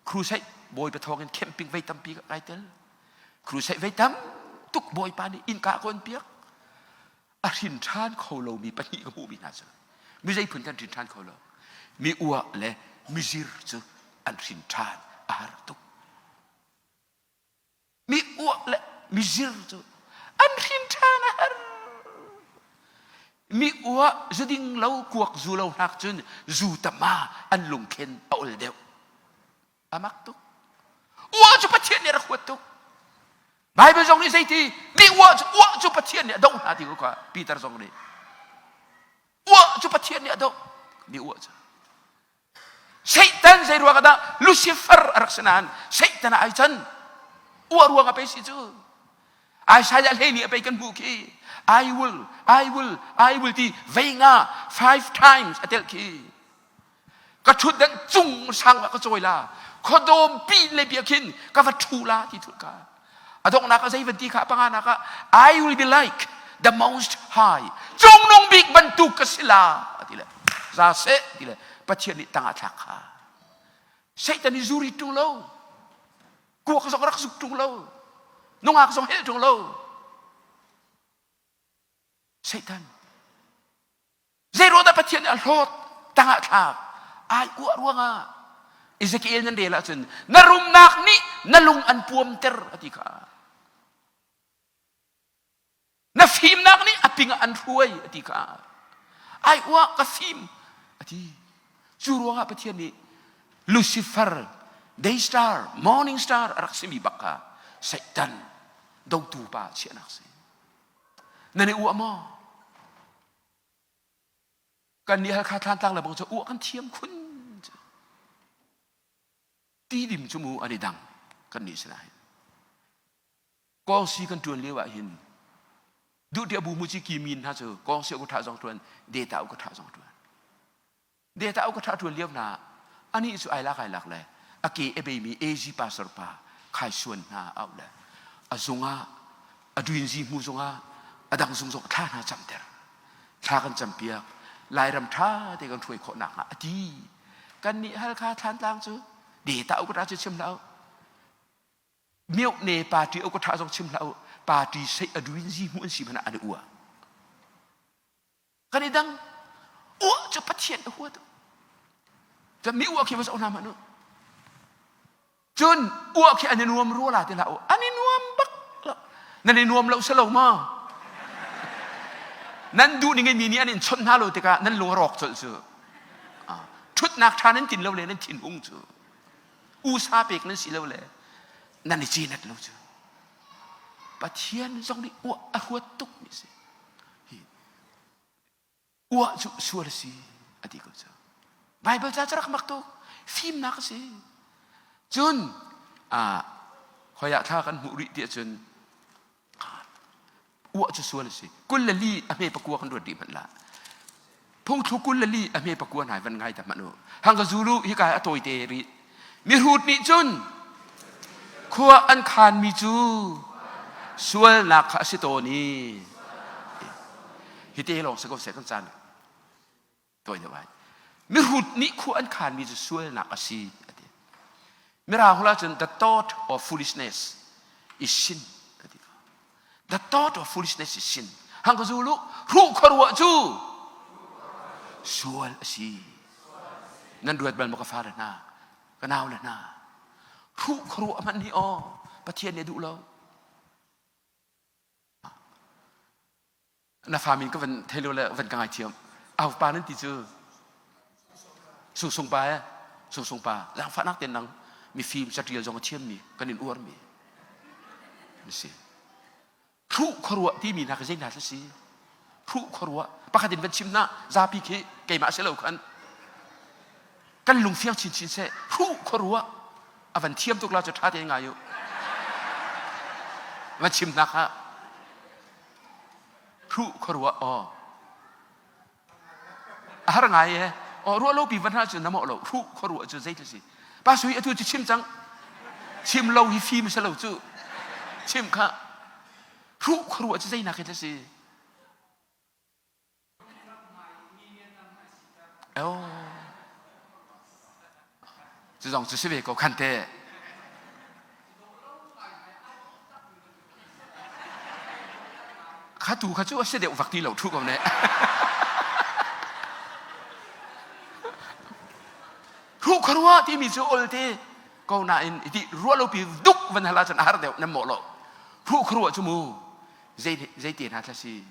Crusade Bawipa thawng in camping vei tampi ka kai tel. Crusade vei tam tuk Bawipa nih innka ka on piak. A hrin ṭhan kho lomi pahnih ka hmuhmi hna cu mi zei phun kan hrin ṭhan kho lo. Mi uah le mizir cu an hrin ṭhan a har tuk. Mi uah le mizir cu an hrin ṭhan a har. Mi uah zuding lo kuak zu lo hnak cun zu tama an lungkhen a ol deuh. A mak tuk. Uah cu Pathian nih a rak huat tuk. Bible zong nih zeiti mi uah cu uah cu Pathian nih a doh hna ti ko kha Peter zong nih. Uah cu Pathian nih a doh. Mi uah cu. Satan zei ruang ah dah Lucifer a rak si nain Satan ah ai can. Uah ruang ah pei si cu. Isaiah hlei nih a pei kan hmuh khi. I will, I will, I will ti vei nga five times a telh khi. Ka ṭhutdan cung sang ah ka cawi la. Khuadawm pi le bia khin ka va ṭhu la ti thut ka. A donghnak ah zei van ti kha a panganak ah I will be like the most high. Cungnung bik bantuk ka si la ti le za seh ti le Pathian nih tangah thlak kha. Satan i zuri ṭung lo. Kuak zong rak zuk ṭung lo. Nungak zong helh ṭung lo. Satan Zeiruang dah Pathian nih a hlawt tangah thlak ai uah ruangah Ezekiel nan rel ahcun na rumnak nih na lung an puamter a ti kha. Na fimnak nih a ping ah an hruai a ti kha. Ai uah ka fim a ti. Cu ruangah Pathian nih Lucifer, day star, morning star a rak simi bak kha Satan dotu pa chiahnak si. Nan i uah maw? Kan nih Halkha Thlantlang le bang cu uah kan thiam khun. Tidim cu mu an i dang kan nih sinah hin. Kawngsi kan ṭuan lio ah hin duhtiah bu mu ci ki min hna cu kawngsi u ka ṭha zong ṭuan, data u ka ṭha zong ṭuan. Data u ka ṭha ṭuan lio hna anih cu ai lak ai lak le a ke a beimi AG pastor pa khaisuan hna au le a zung ah a duinzi hmu zung ah a dang zung zong thla hna camter thla kan campiak Lairam ṭha te kan hruai khawh nakhnga a ti kan nih Halkha Thlantlang cu data u ka ṭha cu chim hlah u miohne party u ka ṭha zong chim hlah u party sei a duinzi hmu an si hmanh ah an i uah Kan i dang. Uah cu Pathian a huat. Cun mi uah khi va zoh hna hmanh u. Cun uah khi an i nuam rua la ti hlah u. An i nuam bak lo. Nan i nuam lo si lo maw? Nan duh ning in mi nih an in chawnh hna lo tikah nan lung a rawk colh cu. Ṭhutnak ṭha nan tin lo le nan thinhung cu. Usa pek nan si lo le nan i cinat lo cu. Pathian zong nih uah a huat tuk mi si. Uah cu sual a si a ti ko cu. Bible ca cu rak mak tuk. Fimnak a si. Cun hoi ah thla kan hmuh rih ti ahcun uah cu sual a si. 24 a hme pakua kan ruat rih hmanh lah. Phungthlu 24 a hme pakua hna van ngai ta hmanh u. Hang ka zulu hika a tawite rih. Mihrut nih cun khua an khanmi cu sualnak kha a si tawn i hi te lawng si ko seh kan caan tawi deuh ai mihrut nih khua an khanmi cu sualnak a si a ti mirang hula cun the thought of foolishness is sin a ti The thought of foolishness is sin. Hang ka zulu hruh khuaruah cu sual a si. Nan ruat bal maw ka fale hna, ka nau le hna. Hruh khuaruah hmanh hi aw Pathian nih a duh lo. Na fa min ka van thei lo le van ka ngaithiam. Au pa nan ti cu Sungsung pa eh Sungsung pa zaangfahnak ten nang mifim catial zong a thiammi kan in uarmi na si. Hruh khuaruah timi hna khi zei hna si? Hruh khuaruah pakhat in van chim hna zapi khi keimah si lo khan kan lungfiang chinchin seh hruh khuaruah a van thiam tuk la cu ṭha tein ngai u van chim hna kha hruh khuaruah aw A har ngai e. Aw ruah lo pi van hna cu na mawh lo. Hruh khuaruah cu zei si. Pa sui atu cu chim cang. Chim lo hi fim si lo cu. Chim kha. Hruh khuaruah cu zei nak hi si. Oh. Cu zong cu si ve ko khan te. Kha tu kha cu a si deuh vak ti lo thu ko ne. Thu kharua timi cu olte ko nain iti ruah lo pi duk van hala cun a har deuh nan mawh lo. Thu kharua cu mu zei zei te hna thla si.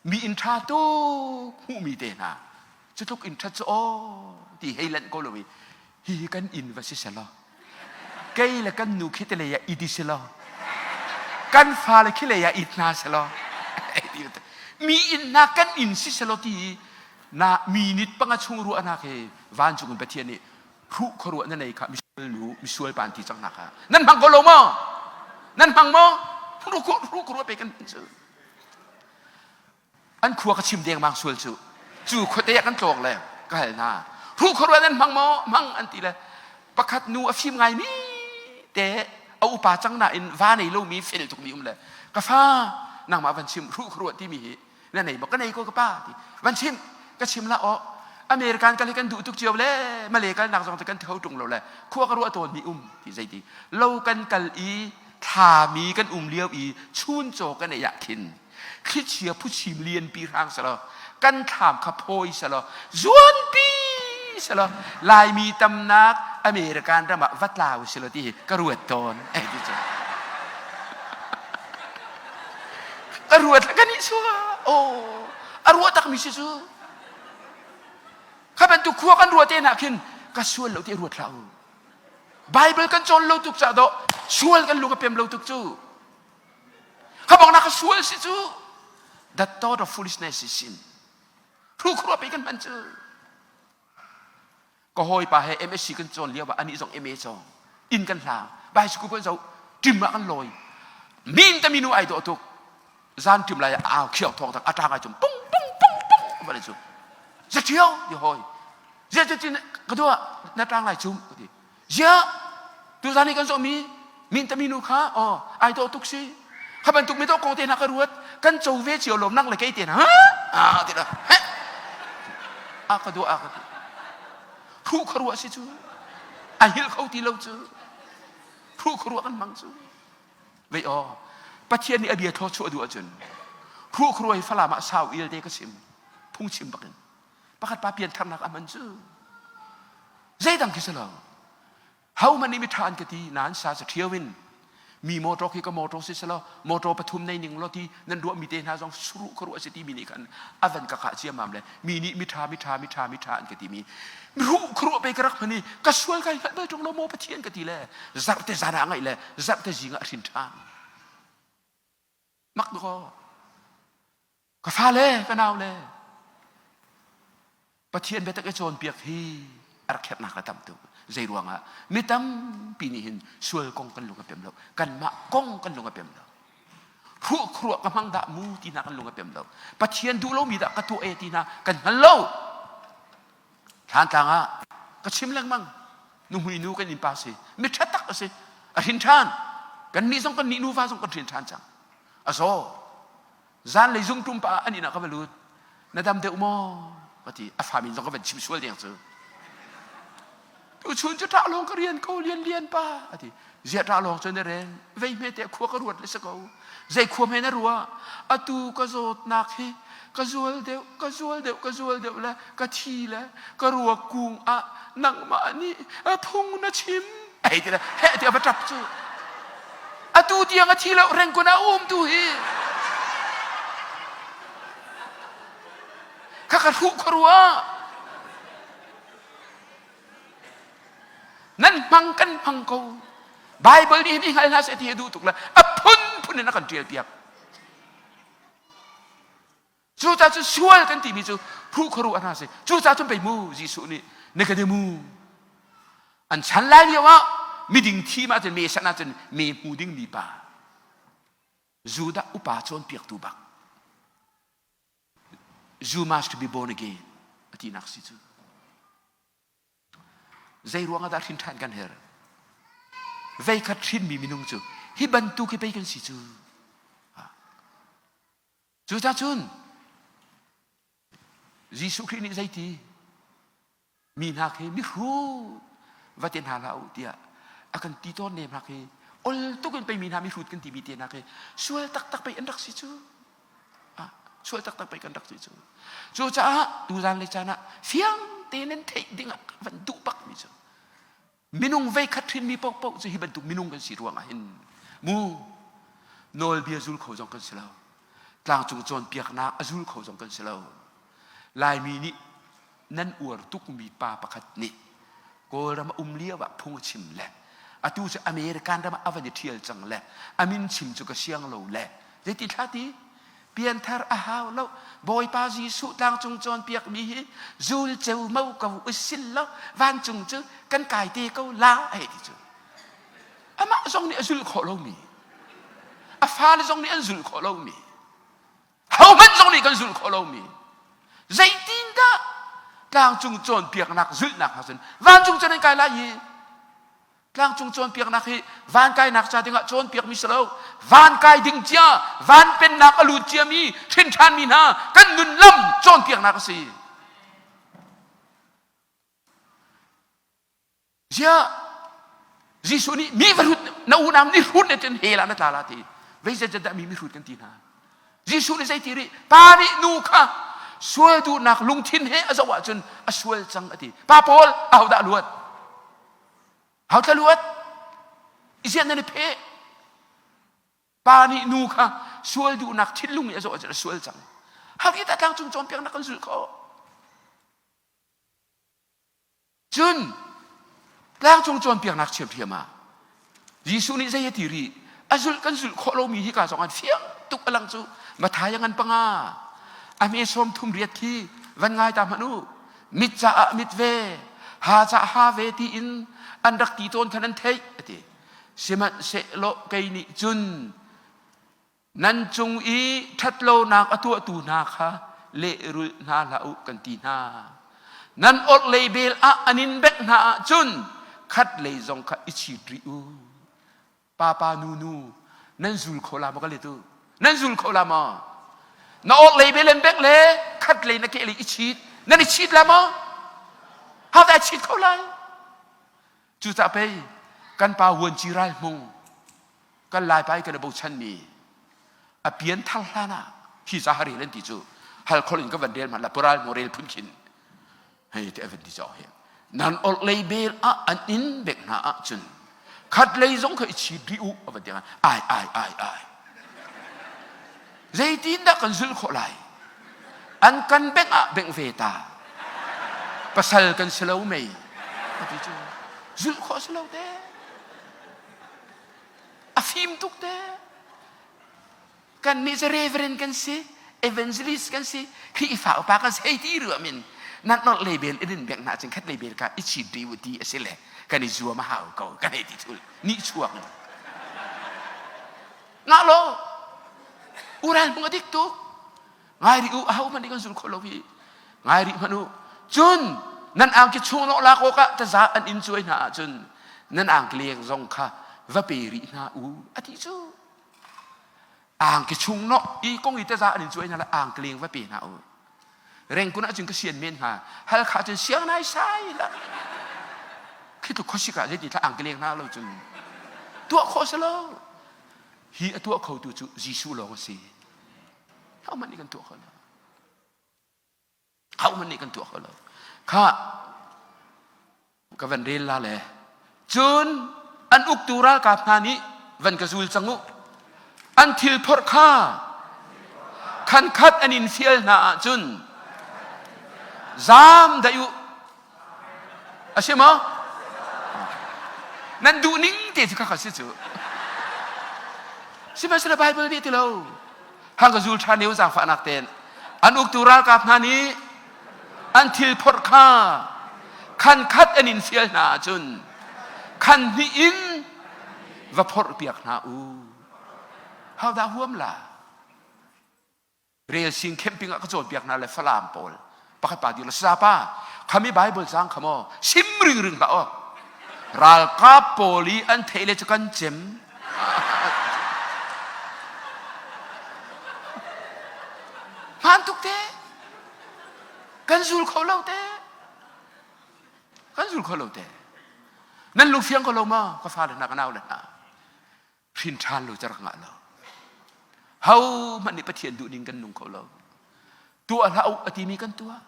Mi inn ṭha tuk hmuhmi te hna cu tluk inn ṭhat cu aw ti hei lanh ko lo i hihi kan inn va si selaw kei le kan nu khi te lei ah it i selaw kan fale khi lei ah it hna selaw mi inn hna kan inn si selaw ti na minute panga chung ruahnak hi vancung in Pathian nih hruh khuaruah na nei kha misual nu misual pa an ti cang hna kha nan hmang ko lo maw nan hmang maw hruh khuaruah pe kan cu An khua ka chim dengmang sual cu. Cu khuate ah kan tlawng le ka hal hna. Hruh khuaruah nan hmang maw? Hmang an ti le pakhat nu a fim ngaimi te a upa cang nain va nei lomi fel tukmi um le ka fa nangmah van chim hruh khuaruah timi hi na nei maw ka nei ko ka pa ti van chim ka chim la aw American kal hi kan duh tuk cio le Malay kal nak zong te kan tho tung lo le khua ka ruah tawn mi um ti zeiti lo kan kal i thlami kan um lio i chuncaw kan ei ah khin thlichia phuchim lianpi hrang selaw kan thlam kha phawi selaw zuanpi selaw Laimi tamnak American ram ah va tlau selaw ti hi ka ruat tawn eh ti cu ka ruat kan i sua oh a ruah tak mi si cu kha bantuk khua kan ruah te hna khin ka sual lo ti ruat hlah u Bible kan cawn lo tuk ca dawh sual kan lung a pem lo tuk cu Kha bang na ka sual si cu the thought of foolishness is sin. Thu khruah pe kan hman cu. Ka hawipa he MSc kan cawn lio ah anih zong MA cawng. Inn kan hlang. Bicycle kan zo. Ṭim ah kan lawi. Min ta minu ai dawh tuk. Zan ṭim lai ah au khiau thawng tak a ṭang ai cum pung pung pung pung va cu. Zathiau ti hawi. Zia cin ka dua na ṭang lai cum ka ti. Ziah tuzan i kan zawhmi mintami nu kha aw ai dawh tuk si kha bantuk mi dawh kong te hna ka ruat kan co ve cio lawm nang le kei te hna ah ti he a ka duah a ka ti hruh ka ruah si cu a hil kho ti lo cu hruh ka ruah kan hmang cu vei aw Pathian nih a bia thaw chuah duh ahcun hruh ka ruah hi Falam ah sau il te ka chim phungchim bakin pakhat pa piantharnak a hman cu zeidang khi si lo hohmanh nih miṭha an ka ti nain sa ca ṭhio in mi motor khi ka motor si selaw motor pathum nei ning law ti nan ruah mi te hna zong suruh ka ruah si ti mi nih khan a van ka kah ciammam le mi nih miṭha miṭha miṭha miṭha an ka ti mi ruh ka ruah pe ka rak hman i ka sual kai hngalh bal ṭung lo maw Pathian ka ti le zarhte zan ah ngaih le zarhte zing ah hrin ṭhan mak dakaw Ka fale, ka naule, Pathian biatak i cawnpiak hi a rak herhnak a tam tuk. Zei ruangah? Mi tampi nih hin sual kong kan lung a pem lo. Kanmah kong kan lung a pem lo. Hruh khuruah ka hmang dah mu ti hna kan lung a pem lo. Pathian duh lomi dah ka tuah e ti hna kan hngal lo. Thlantlang ah ka chim lengmang. Nuhmui nu kan innpa si. Mi ṭha tak a si. A hrin ṭhan. Kan nih zong kan nih nuva zong kan hrin ṭhan cang. A zaw. Zanlei zungtum pa ah an inn ah ka va lut. Na dam deuh maw? Ka ti. A fa min zong ka van chim sual deng cu. Tuchun cu ṭah lawng ka rian ko lian lian pa a ti. Ziah ṭah lawng cu na ren? Vei hme te khua ka ruat le si ko. Zei khua hme na ruah? Atu ka zawtnak hi ka zual deuh, ka zual deuh, ka zual deuh le ka thi le ka ruak kung ah nangmah nih phung na chim. Hei ti le heh ti a va ṭap cu. Atu tiang a thi lo rengkun ah um tu hi. Kha ka hruh ka ruah. Nan hmang kan hmang ko. Bible nih hin i hngal hna seh ti hi duh tuk le a phunphun in a kan ṭial piak. Cucaah cun sual kan timi cu phu khuaruah hna si. Cucaah cun pei mu Jesuh nih Nikodemu an chan lai lio ah miding thim ahcun me san ahcun me hmu ding mi pa Judah upa cawnpiaktu bak You must be born again a tinak si cu. Zei ruang ah dah hrin ṭhan kan herh? Veikhat hrinmi minung cu hi bantuk hi pei kan si cu. Cucaah cun Jesuh Khrih nih zeiti mi hna khi mihrut va ti hna hlah u tiah a kan ti tawn ne hna khi ol tuk in pei mi hna mihrut kan timi te hna khi sual taktak pei an rak si cu. Sual taktak pei kan rak si cu. Cucaah tuzan le caan ah fiang tein nan theih ding ah van duh bak mi cu minung veikhat hrinmi paohpaoh cu hi bantuk minung kan si ruangah hin mu nawlbia zul kho zong kan si lo tlangcung cawnpiaknak a zul kho zong kan si lo Laimi nih nan uar tukmi pa pakhat nih Kawlram a um lio ah phung a chim le atu cu American ram ah a van i ṭhial cang le a min chim cu ka siang lo le zeiti thla ti Pianthar a hau lo. Bawipa Jesuh tlangcung cawnpiakmi hi zul ceumau ko usil law vancung cu kan kai te ko la hei ti cu. Amah zong nih a zulh khawh lomi, a fale zong nih an zulh khawh lomi, hohmanh zong nih kan zulh khawh lomi, zeitindah tlangcung cawnpiaknak zulhnak ha cun vancung cu nan kai lai i Tlangcung cawnpiaknak hi van kainak ca dingah cawnpiakmi si lo. Van kai ding cia, van pennak a lut ciami, hrin ṭhanmi hna kan nun lam cawnpiaknak a si. Ziah Jesuh nih mi va hrut na unau ni hrut ne cun hell ah na tla la ti. Vei zeizat dah mi mihrut kan ti hna. Jesuh nih zei ti rih? Pa nih nu kha sual duhnak lungthin he a zoh ahcun a sual cang a ti. Pa pawl ahodah luat? Hau thla luat isian nan i pheh. Pa nih nu kha sual duhnak thinlung i a zawh ahcun a sual cang. Hau hi tah tlangcung cawnpiaknak kan zulh khawh. Cun tlangcung cawnpiaknak ṭhiamṭhiam ah Jesuh nih zei a ti rih? A zulh kan zulh khawh lomi hi ka zong an fiang tuk a lang cu. Matthai a ngan panga a hme 38 khi van ngai ta hmanh u. Mit caah mit ve, ha caah ha ve tiin an rak ti tawn khan an theih a ti. Sihmanhsehlaw kei nih cun nan cung i ṭhatlonak a tuahtu hna kha lehrulh hna hlah u kan ti hna. Nan orhlei bel ah an in bengh hna ahcun khatlei zong kha i chit rih u. Papa nu nu nan zul kho la maw ka let u? Nan zul kho la maw? Na orhlei bel an bengh le khatlei na kehlei i chit. Nan i chit la maw? How dah chit kho lai? Cucaah pei kan pa Vuanci Ral Hmung kan Laipa i kan i bochanmi a pian thar hlan ah hi ca rel an ti cu hal khol in ka van rel hmanh la pural mu rel phun khin hei ti van ti caw hi nan orhlei bel ah an in bek hna ahcun khat lei zong kha i chit rih u a van ti ai ai ai ai zeitin dah kan zulh khawh lai an kan bengh ah bengh ve ta pasal kan si lo mei a ti cu zulh khawh si lo te a fim tuk te kan nih cu reverend kan si evangelist kan si Khrihfa upa kan si hei ti ruam in nan nolh lebel in in bengh hna cun khat lebel ka i chit ri u ti a si le kan i zuam a hau ko kan hei ti thul nih chuak in ngah lo ural hmung a dik tuk ngai rih u aho hmanh nih kan zul kho lo hi ngai rih hmanh u cun nan angki chung nawh lak awkah taza an in cuai hna ahcun nan angki leng zong kha va pe rih hna u a ti cu angki chung nawh i kong i taza an in cuai hna le angki leng va pe hna u rengkun ahcun ka sian men hna halkha cun siang nai sai la khi tu khosik ah zeiti thla angki leng hna lo cun tuah khawh si lo hi a tuah khotu cu Jesuh lawng a si Hohmanh nih kan tuah kho lo. Hohmanh nih kan tuah kho lo. Kha ka van rel la le cun an uktu ralkap hna nih van ka zul cang u. An thil phorh kha khan khat an in fial hna ahcun zaam daih u. A si maw? Nan duh ning te cu kha si cu. Sihmanhsehlaw Bible nih ti lo. Hang ka zul ṭhan eu zaangfahnak tein. An uktu ralkap hna nih an thil phorh kha khan khat an in fial hna ahcun khan hnih in va phorhpiak hna u. Hodah huam la? Rel sing camping ah ka cawnpiak hna le Falam pawl pakhat pa dir sa pa khami Bible cang kha maw sim ring ring hlah aw ralkap pawl i an theih le cu kan cem hmaan tuk te kan zul kho lo te kan zul kho lo te nan lungfiang ko lo ma ka fale hna ka nau le hna hrin ṭhan lo cu rak ngah lo ho hmanh nih Pathian duhning kan nung kho lo tuah hlah u a timi kan tuah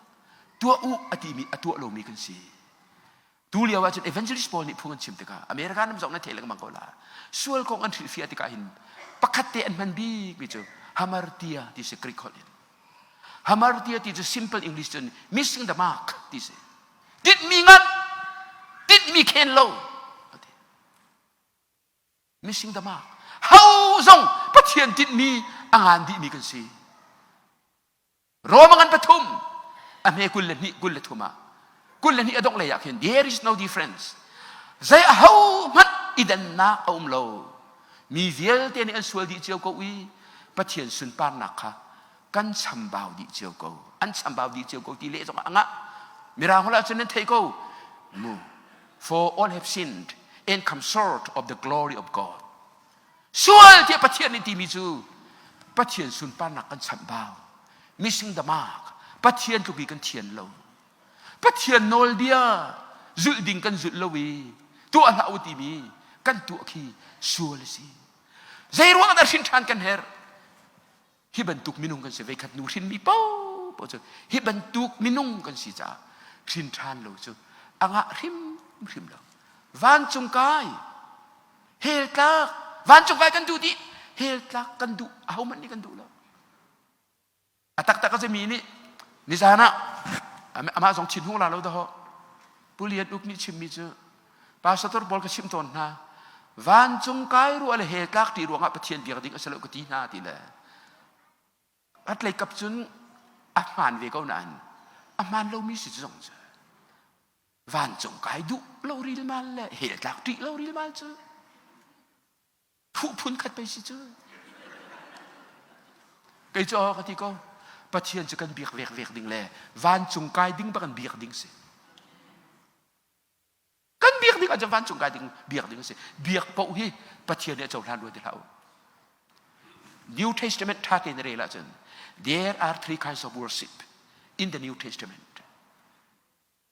tuah u a timi a tuah lomi kan si tu lio ahcun evangelist pawl nih phung an chim tikah America ram zong na thei lengmang ko la sual kong an hrilhfiah tikah hin pakhat te an hman bik mi cu hamartia ti si Greek holh in hamartia ti cu simple English cun missing the mark ti si tinhmi ngan tinhmi khen lo Missing the mark. Ho zong Pathian tinhmi a ngan dihmi kan si. Roma ngan pathum a hme 22 23 ah 22 a dongh lei ah khin there is no difference. Zei a ho hmanh i dannak a um lo. Mi vialte nih an sual dih cio ko i Pathian sunparnak kha kan chambau dih cio ko. An chambau dih cio ko ti leh zong ah a ngah. Mirang holh ahcun nan theih ko. Mu. For all have sinned and come short of the glory of God. Sual tiah Pathian nih timi cu Pathian sunparnak kan chamhbau. Missing the mark. Pathian tluk i kan thian lo. Pathian nawlbia zulh ding kan zulh lo i tuah hlah u timi kan tuah khi sual a si. Zei ruang dah hrin ṭhan kan herh? Hi bantuk minung kan si veikhat nu hrinmi paohpaoh cu hi bantuk minung kan si caah hrin ṭhan lo cu a ngah hrimhrim lo. Vancung kai, hell tlak, vancung kai kan duh dih, hell tlak kan duh, ahohmanh nih kan duh lo. A taktak a simi nih nizan ah amah zong thin hung la lo dahawh. Pu Lian Uk nih chimmi cu Pastor pawl ka chimh tawn hna vancung kai ruah le hell tlak ti ruangah Pathian biak ding a si lo ka ti hna ti le atlei kap cun a hmaan ve ko nain a hmaan lomi si zong cu vancung kai duh lo rilmal le hell tlak ṭih lo rilmal cu phu phun khat pei si cu kei cu ka ti ko Pathian cu kan biak vek vek ding le vancung kai ding bak kan biak ding si Kan biak ding ahcun vancung kai ding biak ding a si. Biak paoh hi Pathian nih a cohlan rua ti hlah u. New Testament ṭha tein rel ahcun there are three kinds of worship in the New Testament.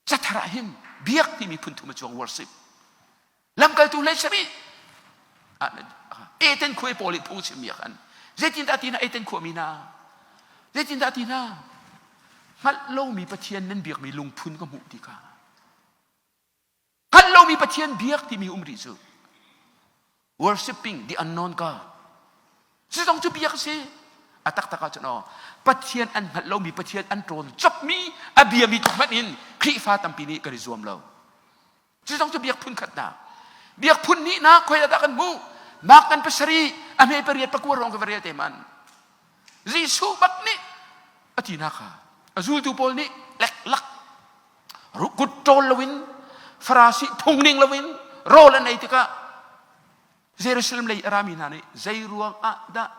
Cathar ah hin biak timi phun thum a cuang worship. Lamkaltu hlei sarih Eden khuai pawl i phung chimmi ah khan zeitindah ti hna Eden khuami hna zeitindah ti hna hngalh lomi Pathian nan biakmi lungphun ka hmuh ti kha Hngalh lomi Pathian biak timi um rih cu worshipping the unknown God. Cu zong cu biak a si. A taktak ahcun aw Pathian an hngalh lomi Pathian an ṭawl copmi a biami tluk hmanh in Khrihfa tampi nih kan i zuam lo. Cu zong cu biak phun khatnak. Biak phun hnihnak khoi dah kan hmuh? Mark kan pasarih a hme pariat pakua ruang ka va rel te man. Jesuh bak nih a ti hna kha a zultu pawl nih leklak kut ṭawl loin Farasi phung ning loin rawl an ei tikah Jerusalem lei a rami hna nih zei ruang ah dah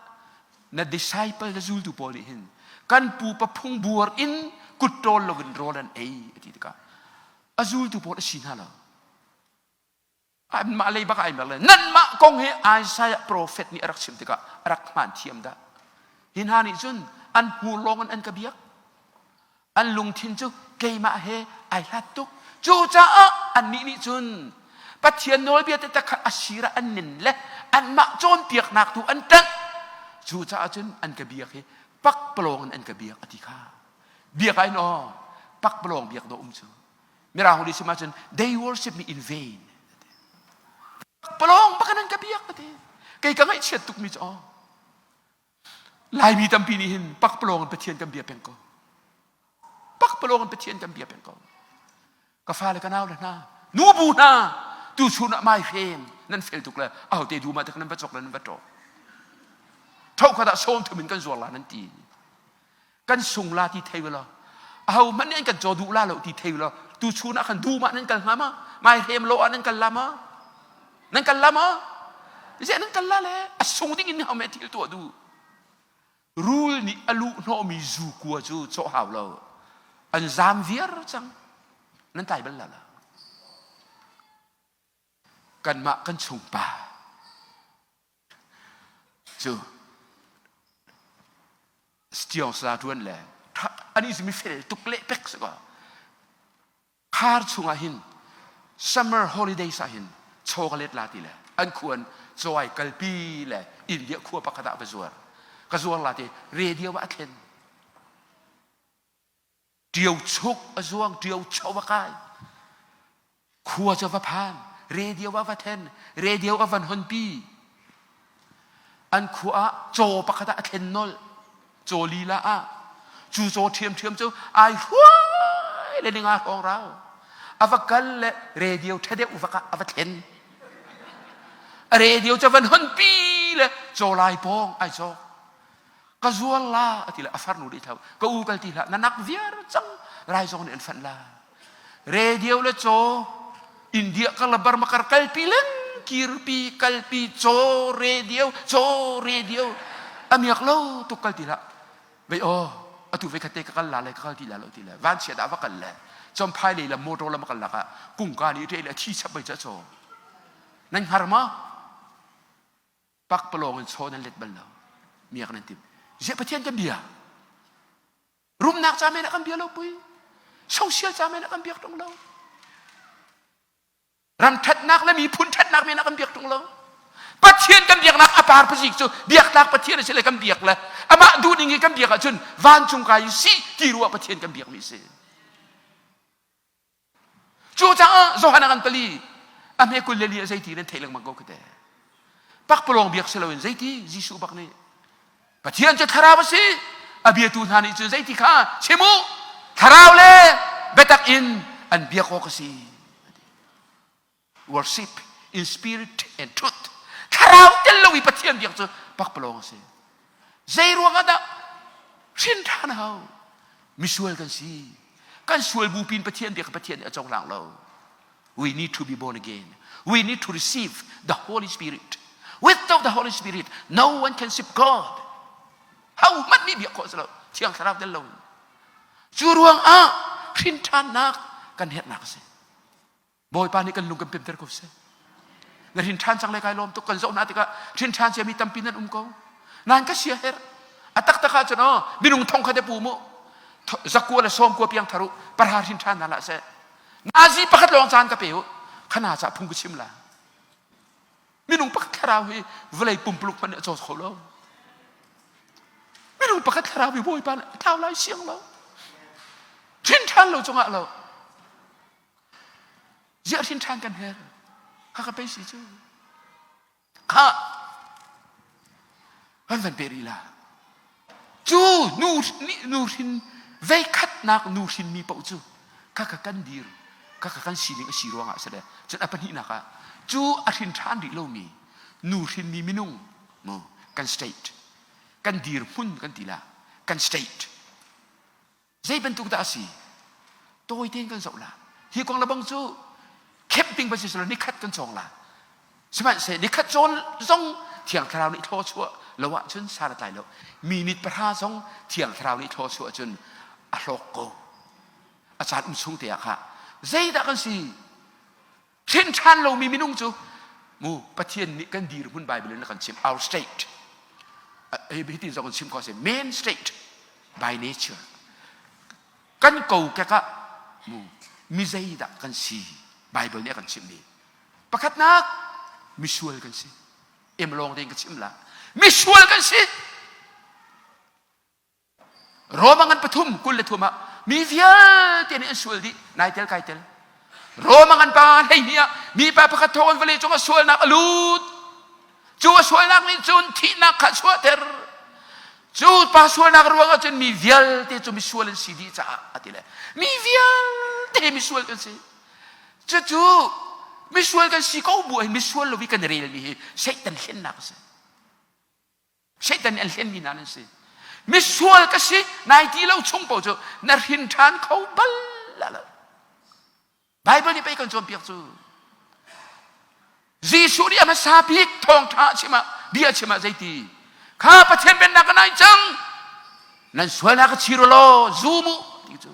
na disciple na zultu pawl nih hin kan pupa phung buar in kut ṭawl loin rawl an ei a ti tikah a zultu pawl a si hna lo anmah lei bak ai mer le nanmah kong hi Isaiah profet nih a rak chim tikah a rak hmaan thiam dah hi hna nih cun an hmur lawng in an ka biak an lungthin cu keimah he ai hlat tuk cucaah annih nih cun Pathian nawlbia taktak kha a sir ah an nin le anmah cawnpiaknak tu an ṭanh cucaah cun an ka biak hi pakpalawng in an ka biak a ti kha biak ah in aw pakpalawng biak dawh um cu Mirang holh chim ahcun they worship me in vain. Palawng bak in an ka biak ka ti. Kei ka ngaihchiat tukmi cu aw. Laimi tampi nih hin pakpalawng in Pathian kan bia peng ko. Pakpalawng in Pathian kan bia peng ko. Ka fale ka nau le hna, nubu hna, tu chun ah mai hrem nan fel tuk le ahote du ma tak nan va chok le nan va ṭo. Tho kha dah sawm thum in kan zuar la nan ti. Kan sung la ti thei law aho hmanh nih an kan caw duh la lo ti thei law tu chun ah khan dum ah nan kal hnga ma? Mai hrem lo ah nan kal la ma? Nan kal la ma? Ziah nan kal la le a sung ding in hau me thil tuah du. Rul nih a luh hnawhmi zu kua cu cawh hau lo. An zam viar cang. Nan tlai bal la la. Kanmah kan chungpa cu Stiong sa ṭuan le ani cu mifel tuk leh pek si ko. Khar chungah hin summer holidays ah hin chaw ka let la ti le an khuan cawai kalpi le India khua pakhat ah va zuar. Ka zuar la ti radio ah a thlen. Ṭio chuk a zuang, ṭio cho a kai. Khua cu va phan, radio ah va then, radio a van honpi. An khua ah caw pakhat ah a thlen nolh. Caw lila ah. Cu caw ṭhiamṭhiam cu ai hruai le ninga hrawng rau. A va kal le radio ṭha deuh vak ah a va thlen. A radio cu van honpi le caw lai pawng ai cawk. Ka zual la a ti le a farnu nih thau ka u kal ti hlah na nak viar cang rai zong nih an fanh la radio le caw India kar le Burma kar kalpi leng kirpi kalpi caw radio caw radio a miak lo tuk kal ti hlah vei aw atu vei khatte ka kal la le ka kal ti la lo ti le van chia dah va kal le chomphai lei lam motor lam kal lakah kungka nih ṭe le a thi chap bai cha caw nan hngar ma Pakpalawng in chaw nan let bal lo. Miak nan tim. Ziah Pathian kan bia. Rumnak ca men ah kan bia lo pui. Social ca men ah kan biak ṭung lo. Ram ṭhatnak le miphun ṭhatnak men ah kan biak ṭung lo. Pathian kan biaknak a par pazik cu biaktlak Pathian a si le kan biak le amah duhning i kan biak ahcun vancung kai si ti ruah Pathian kan biakmi si. Cucaah Johan a kan pali a hme kul le li a zeiti nan theih lengmang ko khate. Pakpalawng biak si loin zeiti Jesuh bak nih Pathian cu thlarau a si a biatu hna nih cun zeiti kha chim u thlarau le biatak in an biak awk a si. Worship in spirit and truth. Thlarau tel lo i Pathian biak cu pakpalawng a si. Zei ruangah dah hrin ṭhan hau? Misual kan si. Kan sual bu pin Pathian biak Pathian nih a cohlang lo. We need to be born again. We need to receive the Holy Spirit. Without the Holy Spirit, no one can see God. Ho hmanh nih biak khawh si lo. Thiang Thlarau tel lo. Cu ruangah hrin ṭhannak kan herhnak a si. Bawipa nih kan lung kan pemter ko seh. Na hrin ṭhan cang le kai lawm tuk kan zoh hna tikah hrin ṭhan ciami tampi nan um ko. Nan ka sia herh. A taktak ah cun aw minung thong kha te pu mu. Zakua le sawm kua piang thar u parha hrin ṭhan hna lah seh. Nazi pakhat lawng caan ka pe u. Khana ca phung ka chim la. Minung pakhat thlarau hi vawlei pumpuluk hmanh nih a caw kho lo. Minung pakhat thlarau hi Bawipa nih a thlau lai siang lo. Hrin ṭhan lo cungah lo. Ziah hrin ṭhan kan her? Kha ka pei si cu. Kha kan van pe rih la. Cu nu nu hrin veikhatnak nu hrinmi paoh cu kha ka kan dir kha ka kan sining a si ruangah si le cun a pahnihnak ah cu a hrin ṭhan rih lomi nu hrinmi minung mu kan state kan dirhmun kan ti la kan state Zei bantuk dah a si? Tawi tein kan zoh la. Hi kong le bang cu camping ba si silo nikhat kan cawng la. Sihmanhsehlaw nikhat cawn zong Thiang Thlarau nih thaw chuah lo ahcun san a tlai lo. Minute pahra zong Thiang Thlarau nih thaw chuah cun a hlawk ko. A caan um chung te ah kha zeidah kan si? Hrin ṭhan lomi minung cu mu Pathian nih kan dirhmun Bible in a kan chim our state hitin zong kan chim kho si main state by nature kan kokek ah mu mi zeidah kan si Bible nih a kan chimmi pakhatnak misual kan si em lawng tein ka chim la misual kan si Roma ngan pathum 23 ah mi vialte nih an sual dih nai tel kai tel Roma ngan pa 12 ah mipa pakhat thawng in vawlei cung ah sualnak a lut cu a sualnak nih cun thihnak kha chuahter cu pa sualnak ruang ah cun mi vialte cu misual an si dih caah a ti le mi vialte misual kan si cucu misual kan si ko bu ah misual lo i kan relmi hi Satan hlennak a si Satan nih an hlenmi hna nan si. Misual ka si nai ti lo chung paoh cu na hrin ṭhan kho bal lo. Baibal nih pei kan cawnpiak cu. Jesuh nih a hmasa bik thawngṭha a chim ah bia a chim ah zeiti kha Pathian pennak ka nai cang nan sualnak ka chir law zum u ti cu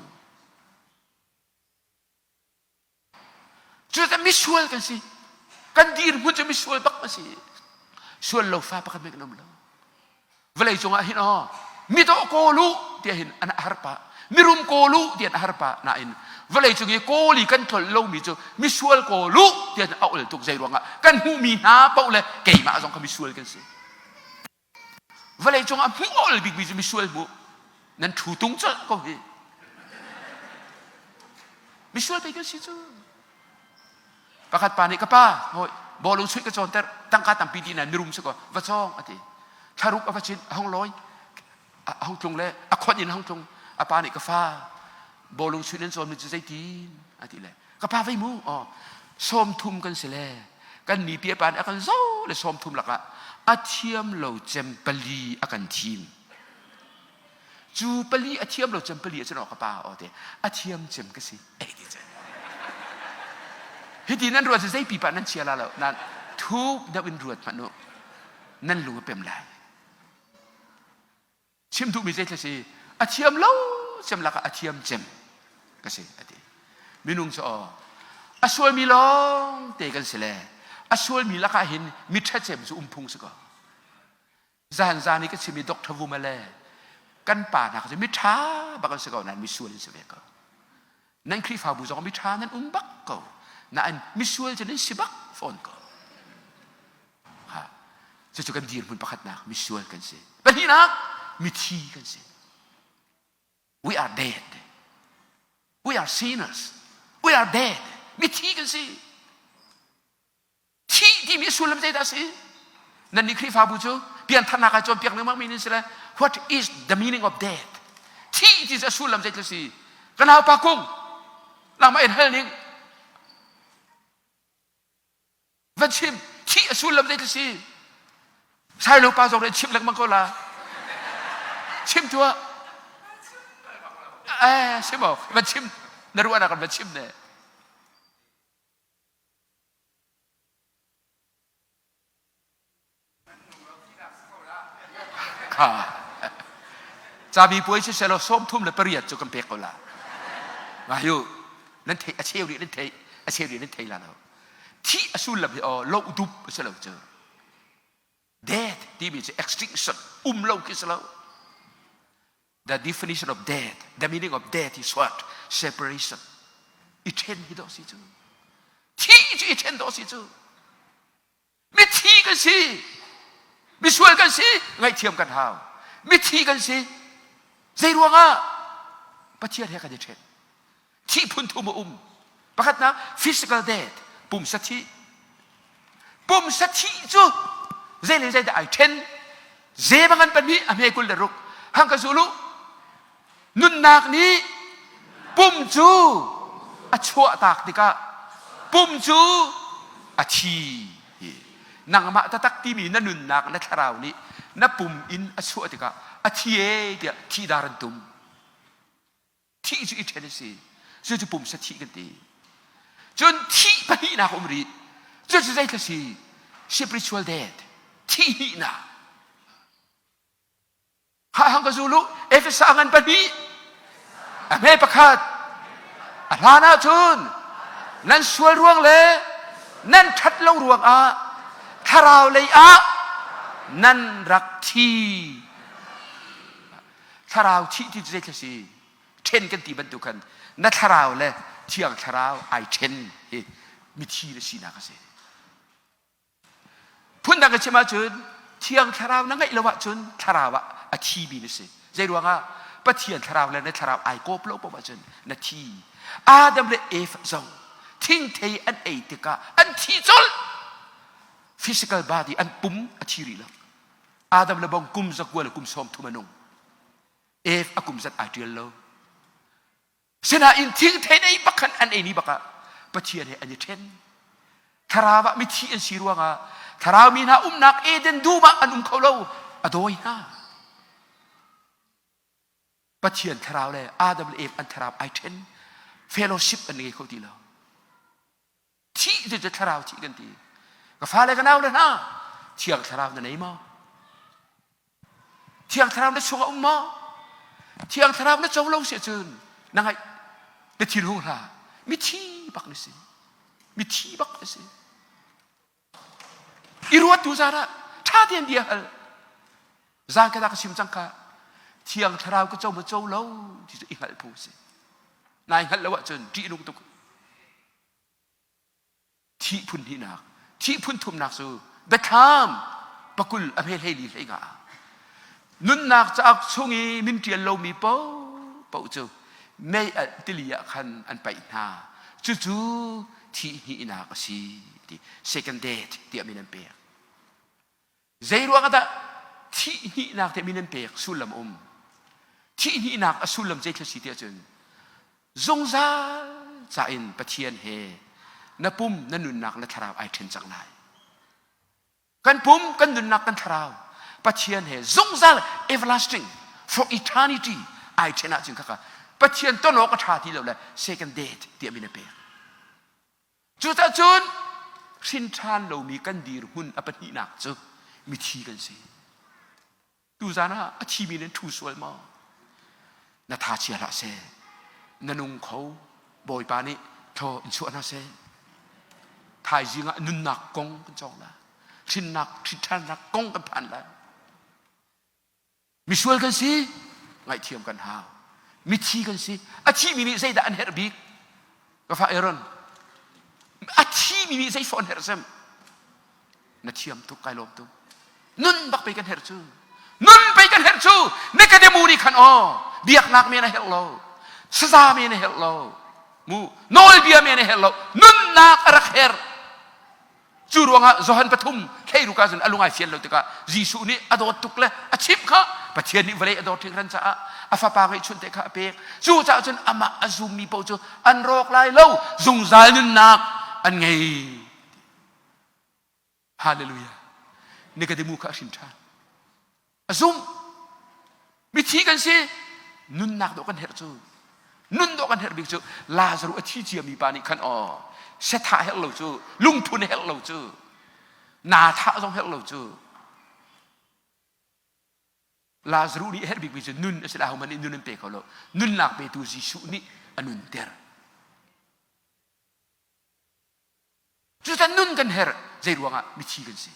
Cucaah misual kan si. Kan dirhmun cu misual bak kan si. Sual lo fa pakhat hmanh kan um lo. Vawlei cungah hin aw midawh kawl u tiah hin an har pah. Mirum kawl u tiah an har pah. Nain vawlei cung i kawl i kan tlolh lomi cu misual kawl u tiah a ol tuk zei ruangah kan hmuhmi hna paoh le keimah zong kha misual kan si. Vawlei cungah hmuh a ol bikmi cu misual hmuh. Nan ṭhu tung colh ko hi. Misual pei kan si cu. Pakhat pa nih ka pa hawi bawlung chuih ka cawnter tangka tampi di na mirum si ko va cawng a ti. Thlaruk a va cin a hong lawi a hong tlung le a khonh in a hong tlung a pa nih ka fa bawlung chuih nan cawnmi cu zeitin a ti le ka pa vei mu aw 30 kan si le kan mi pi pa nih a kan zo le 30 lakah a thiam lo cem pali a kan thim cu pali a thiam lo cem pali a cun ka pa aw te a thiam cem ka si ei ti cun hiti nan ruat zei pipa nan chia la lo nan thup deuh in ruat hmanh u nan lung a pem lai Chim duhmi zei si a thiam lo cem lakah a thiam cem ka si a ti. Minung cu aw a sualmi lawng te kan si le a sualmi lakah hin mi ṭha cem cu um phung si ko. Zan zan i ka chim i Dr. Vuma le kan pa hna cu mi ṭha bak an si ko nain misual an si ve ko. Nan Khrihfabu zong mi ṭha nan um bak ko. Nain misual cu nan si bak fawn ko. Cucu kan dirhmun pakhatnak misual kan si. Pahnihnak mithi kan si. We are dead. We are sinners. We are dead. Mithi kan si. Thih timi sullam zeidah a si? Nan nih Khrihfabu cu piantharnak ah cawnpiak lengmang mi nan si le what is the meaning of death? Thih ti cu a sullam zeitluk si? Ka naupa kung nangmah in hal ning Va chim thih a sullam zei si Sailo pa zong nih chim lengmang ko la chim tuah eh si maw va chim na ruahnak kan va chim ne Kha cabi puai si selaw 38 cu kan pek ko la. Ngayu nan thei a cheu rih nan thei a cheu rih nan thei la lo. Thih a sullam hi aw lo dup a si lo cu. Death timi cu extinction um lo khi si lo. The definition of death, the meaning of death is what? Separation. I ṭhen hi dawh si cu. Thih cu i ṭhen dawh si cu. Mithi kan si. Misual kan si. Ngaihthiam kan hau. Mithi kan si. Zei ruangah? Pathian he kan i ṭhen. Thih phun thum a um. Pakhatnak physical death, pumsa thih. Pumsa thih cu zei le zeidah ai ṭhen. Ze bangan pahnih a hme 26. Hang ka zul u. Nunnak nih pum cu a chuahtak tikah pum cu a thi. Nangmah taktak timi na nunnak na thlarau nih na pum in a chuah tikah a thi e tiah thi dar an tum. Thih cu i ṭhen a si. Cucu pumsa thih kan ti. Cun thih pahnihnak a um rih. Cucu zeithla si? Spiritual death. Thih hnihnak. Ha hang ka zul u. Efesa ngan pahnih. A hme pakhat. A hlan ahcun nan sual ruang le nan ṭhat lo ruangah thlarau lei ah nan rak thi. Thlarau thih ti cu zeithla si? Ṭhen kan ti bantuk khan na thlarau le thiang thlarau ai ṭhen hi mithi na sinak a si. Phundang ka chim ahcun thiang thlarau na ngeih lo ahcun thlarau ah a thimi na si. Zei ruangah Pathian thlarau le na thlarau ai kawp lo paoh ahcun na thi. Adam le Eve zong thingthei an ei tikah an thi colh. Physical body an pum a thi rih lo. Adam le bong kum zakua le kum 30 a nung. Eve a kum zat ai ṭial lo. Sinain thingthei ei bak khan an ei ni bak ah Pathian he an i ṭhen. Thlarau ah mithi an si ruangah thlarau mi hna umnak Eden dum ah an um kho lo. A dawi hna. Pathian thlarau le Adam le Eve an thlarau ai ṭhen. Fellowship an ngei kho ti lo. Thih cu cu thlarau thih kan ti. Ka fale ka nau le hna, Thiang Thlarau na nei maw? Thiang Thlarau na chungah um maw? Thiang Thlarau na co lo si ahcun na ngaih na thin hung hlah. Mithi bak na si. Mithi bak na si. I ruat tu zan ah ṭha tein bia hal. Zan ka ka chim cang kha Thiang Thlarau ka co maw co lo ti cu i hngalh phu si. Nai hngalh lo ahcun ṭih nung tuk. Thih phun hnihnak, thih phun thumnak cu biathlam pakul a hme hlei li hlei nga. Nunnak cauk chung i min ṭial lomi paohpaoh cu mei alh tili ah khan an paih hna. Cucu thih hnihnak a si ti second death tiah min an pek. Zei ruang ah dah thih hnihnak tiah min an pek sullam a um. Thih hnihnak a sullam zei thil si tiah cun zungzal ca in Pathian he na pum na nunnak na thlarau ai ṭhen cang lai. Kan pum kan nunnak kan thlarau Pathian he zungzal everlasting for eternity ai ṭhen ahcun khaka Pathian ton awk a ṭha ti lo le second death tiah min a pek. Cucaah cun hrin ṭhan lomi kan dirhmun a pahnihnak cu mithi kan si. Tuzan ah a thimi nan ṭhu sual maw? Na tha chia hlah seh. Na nung kho. Bawipa nih thaw in chuah hna seh. Thaizing ah nunnak kong kan cawng lai. Hrinnak, hrinṭhannak kong kan phan lai. Misual kan si, ngaihthiam kan hau. Mithi kan si. A thimi nih zeidah an herh bik? Ka fa Aaron, a thimi nih zei an herh sem? Na thiam tuk, kai lawm tuk. Nun bak pei kan herh cu. Nun pei kan herh cu. Nikodemu nih khan aw, biaknak men a herh lo. Saza men a herh lo. Mu, nawlbia men a herh lo. Nunnak a rak herh. Cu ruangah Johan pathum thleiruk ah cun a lung ai fian lo tikah Jesuh nih a dawt tuk le a chimh kha Pathian nih vawlei a dawt hringhran caah a fapa ngeihchun te kha a pek. Cu caah cun amah a zummi paoh cu an rawk lai lo, zungzal nunnak an ngei. Hallelujah. Nikodemu kha a hrin ṭhan. A zumh. Mithi kan si. Nunnak dawh kan herh cu. Nun dawh kan herh bik cu Lazaruh a thi ciami pa nih khan aw sethah herh lo cu lungthun herh lo cu naa thah zong herh lo cu Lazaruh nih herh bikmi cu nun a si lai ahohmanh nih nun an pe kho lo nunnak petu Jesuh nih a nunter Cutan nun kan herh zei ruangah mithi kan si.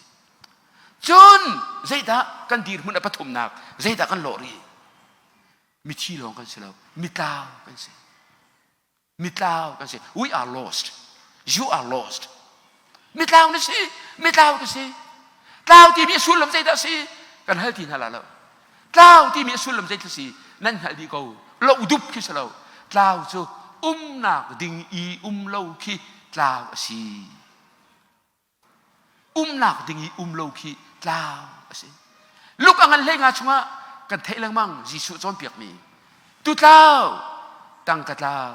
Cun zeidah kan dirhmun a pathumnak zeidah kan lawh rih? Mithi lawng kan si lo, mitlau kan si. Mitlau kan si. We are lost. You are lost. Mitlau na si, mitlau ka si. Tlau timi a sullam zeidah si? Kan hal ti hna la lo. Tlau timi a sullam zeitluk si? Nan hngalh dih ko. Lo dup khi si lo. Tlau cu umnak ding i um lo khi tlau a si. Umnak ding i um lo khi tlau a si. Luk a ngan hlei nga chungah kan theih lengmang Jesuh cawnpiakmi. Tu tlau, tangka tlau,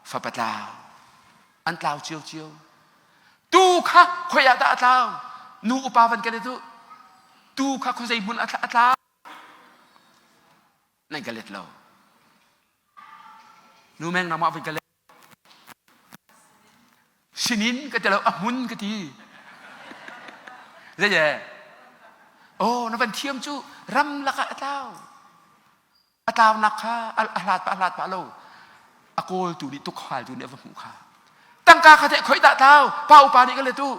fapa tlau. An tlau ciocio. Tu kha khoi ah dah a tlau? Nu upa van kan i duh. Tu kha khuazei hmun a tlau? Nan ka let lo. Nu meng nangmah van ka let. Sinin ka ti lo, a hmun ka ti. Zei Oh, na van thiam cu ram lakah a tlau. A tlaunak kha a hlat pah a hlat pah lo. A kawltu nih tukhaltu nih a va hmuh kha. Tangka kha teh khoi dah tlau? Pa upa nih ka let u.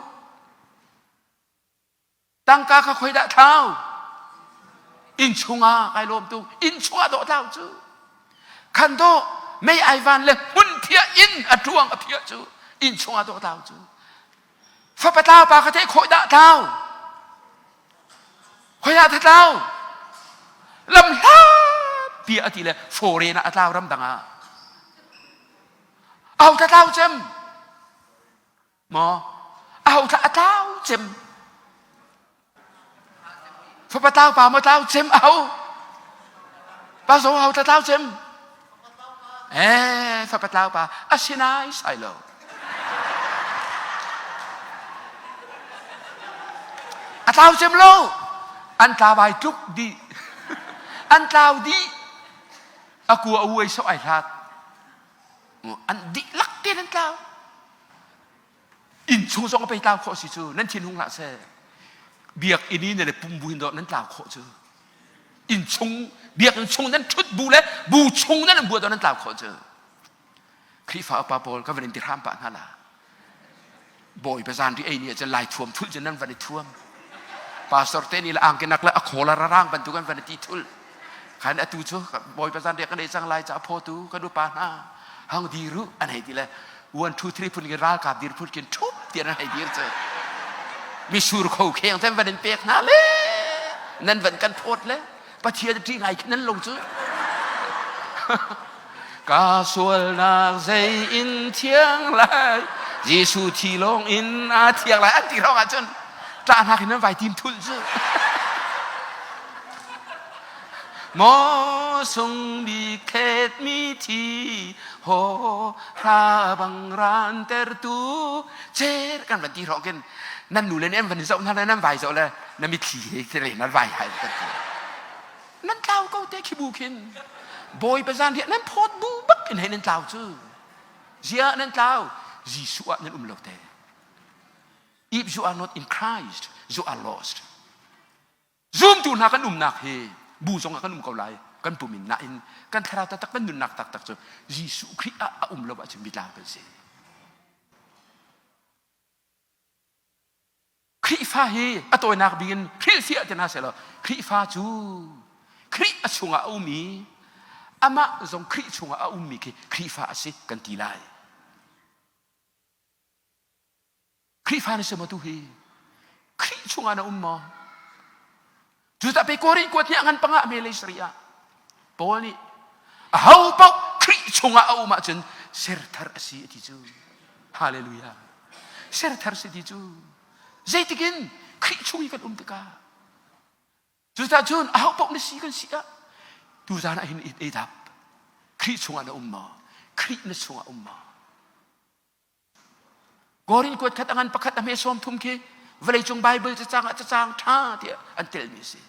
Tangka kha khoi dah thlau? Inn chungah kai lawm tuk. Inn chungah dawh tlau cu. Khan dawh mei ai van le hmun phiah inn a tuang a phiah cu inn chungah dawh tlau cu. Fapa tlau pa kha teh khoi dah tlau? Khoi dah tlau? Lam hlat pi a ti le foreign ah a tlau ramdang ah. Au ta tlau cem. Maw? Aho thla a tlau cem. Fapa tlau pa maw tlau cem aho? Pa zo ho tla tlau cem. Eh, fapa tlau pa a sinai sai lo. A tlau cem lo. An tlau ai tluk dih. An tlau dih. A kua a uai sok ai hlat. An dihlak te nan tlau. Inn chung zong a pei tlau khawh si cu nan thin hung hlah seh. Biakinn i nan i pum bu hin dawh nan tlau khawh cu. Inn chung biakinn chung nan ṭhut bu le bu chung nan um bu dawh nan tlau khawh cu. Khrihfa upa pawl ka van in ti hram pah hna la. Bawipa zan ri ei ni ah cun lai thuam thul cun nan van i thuam. Pastor te nih le angkinak le a khawl a rarang bantuk an van i ti thul. Khan atu cu Bawipa zan riak kan ei cang lai ca phawtu kan upa hna hang dir u an hei ti le 1 2 3 phun kin ralkap dir phun kin thup tiah an hei dir cu. Misur kho kheng ten van in pek hna le nan van kan phawt le Pathian ṭih ngai khin nan lo cu. Ka sualnak zei in thiang lai Jesuh thi lawng in a thiang lai an ti hrawng ahcun ṭahnak in an vai tim thulh cu. Maw sung bik thletmi thi ho hra bang ran tertu cer kan van ti hrawng khin nan nu le nih an van i zoh hna le nan vai zoh le na mitthli he tire nan vai hai kan ti. Nan tlau ko te khi bu khin Bawipa zan riah nan phawt bu bak in hei nan tlau cu. Ziah nan tlau? Jesuh ah nan um lo te. If you are not in Christ, you are lost. Zumtu hna kan umnak hi bu zong ah kan um ko lai. Kan pum in nain kan thlarau taktak kan nunnak taktak cu Jesuh Khrih ah a um lo ahcun mitlau kan si. Khrihfa hi a tawinak bik in hrilhfiah ti hna sehlaw Khrihfa cu Khrih a chungah a um i amah zong Khrih chungah a ummi khi Khrihfa a si kan ti lai. Khrihfa na si maw tu hi? Khrih chungah na um maw? Cucaah pei Korin kuat nih a ngan panga me lei sarih ah Paul nih aho paoh Khrih chungah a um ahcun serthar a si a ti cu. Hallelujah. Serthar si ti cu. Zeitikin Khrih chung i kan um tikah cucaah cun aho paoh na si kan si ah tuzaan ah hin i dap. Khrih chungah na um maw? Khrih na chungah um maw? Korin kuat khat a ngan pakhat a hme sawm thum khi vawleicung Bible cacang ah cacang ṭha tiah an telmi a si.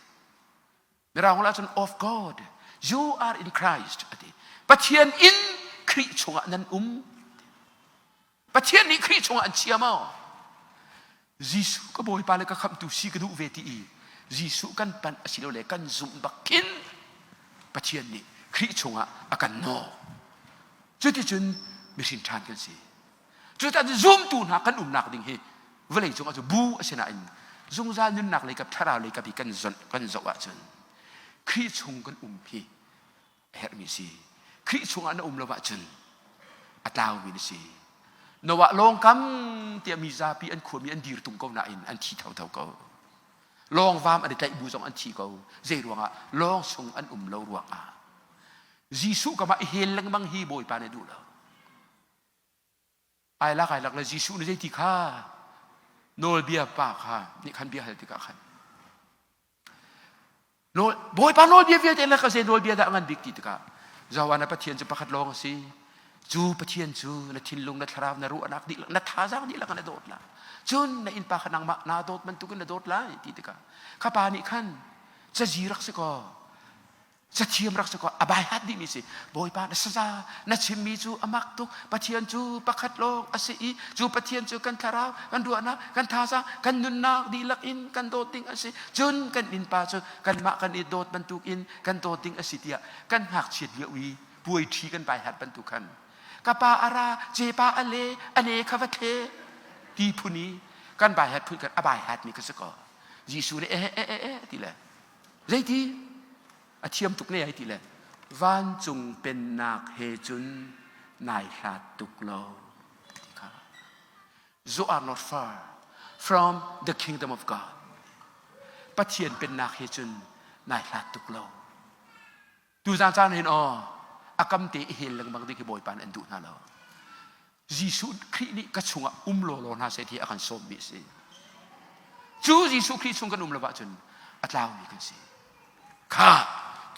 Mirang ah cun of God, you are in Christ a ti. Pathian in Khrih chungah nan um. Pathian nih Khrih chungah an chia maw? Jesuh ka Bawipa le ka khamhtu si ka duh ve ti i Jesuh kan panh asilole kan zumh bak khin Pathian nih Khrih chungah a kan nawk. Cuticun mihrin ṭhan kan si. Cucaah zumtu hna kan umnak ding hi vawlei cungah cu bu a si nain zungzal nunnak lei kap thlarau lei kap i kan zoh kan zoh ahcun Khrih chung kan um hi a herhmi si. Khrih chungah na um lo ahcun a tlaumi na si. Noah lawngkam tiah mi zapi an khuami an dir tung ko nain an thi thotho ko. Lawngvam an i tlaih bu zong an thi ko. Zei ruangah? Lawng chung an um lo ruangah. Jesuh kam ah i hel lengmang hi Bawipa nih duh lo. Ai lak ai lak le Jesuh nih zeiti kha nawlbia pa kha nih khan bia hal tikah khan Bawipa nawlbia vialte le ka zei nawlbia dah ngan bik ti tikah Johan Pathian cu pakhat lawng a si. Cu Pathian cu na thinlung, na thlarau, na ruahnak dihlak, na thazaang dihlak na dawt lai. Cun na innpa kha nangmah naa dawt bantukin na dawt lai ti tikah kha pa nih khan cazi rak si kaw Cathiam rak si kaw a bai hat dihmi si. Bawipa na saza na chimmi cu a mak tuk. Pathian cu pakhat lawng a si i cu Pathian cu kan thlarau, kan ruahnak, kan thazaang, kan nunnak dihlak in kan dawt ding a si. Cun kan innpa cu kanmah kan i dawt bantukin kan dawt ding a si tiah kan ngakchiat lio i puai ṭhi kan bai hat bantuk khan ka pa a ra, cepa a le, a ne kha va thle ti phun i kan bai hat phun kan a bai hatmi ka si ko. Jesuh nih eh eh eh eh ti le Zeiti? A thiam tuk ne ai ti le vancung pennak he cun nai hlat tuk lo ti kha. You are not far from the kingdom of God. Pathian pennak he cun nai hlat tuk lo. Tuzaan caan hin aw a kam te i hel lengmang ding hi Bawipa nih an duh hna lo. Jesuh Khrih nih ka chungah um lawlaw hna seh ti a kan sawmmi a si. Cu Jesuh Khrih chung kan um lo ahcun a tlaumi kan si. Kha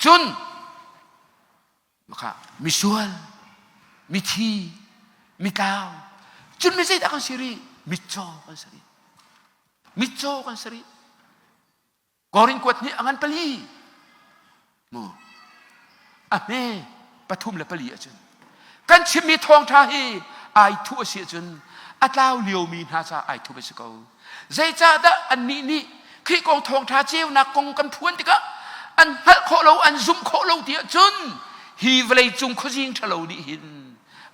cun kha misual, mithi, mitlau, cun mi zeidah kan si rih? Mitcaw kan si rih. Mitcaw kan si rih. Korin kuat nih a ngan pali. Mu. A hme. 3 le 4 ahcun kan chimmi thawngṭha hi ai thuh a si ahcun a tlau liomi hna caah ai thup a si ko. Zeicahdah annih nih Khrih kong thawngṭha ceunak kong kan phuan tikah an hngalh khawh lo, an zumh khawh lo ti ahcun hi vawlei cung khuazing ṭhalo nih hin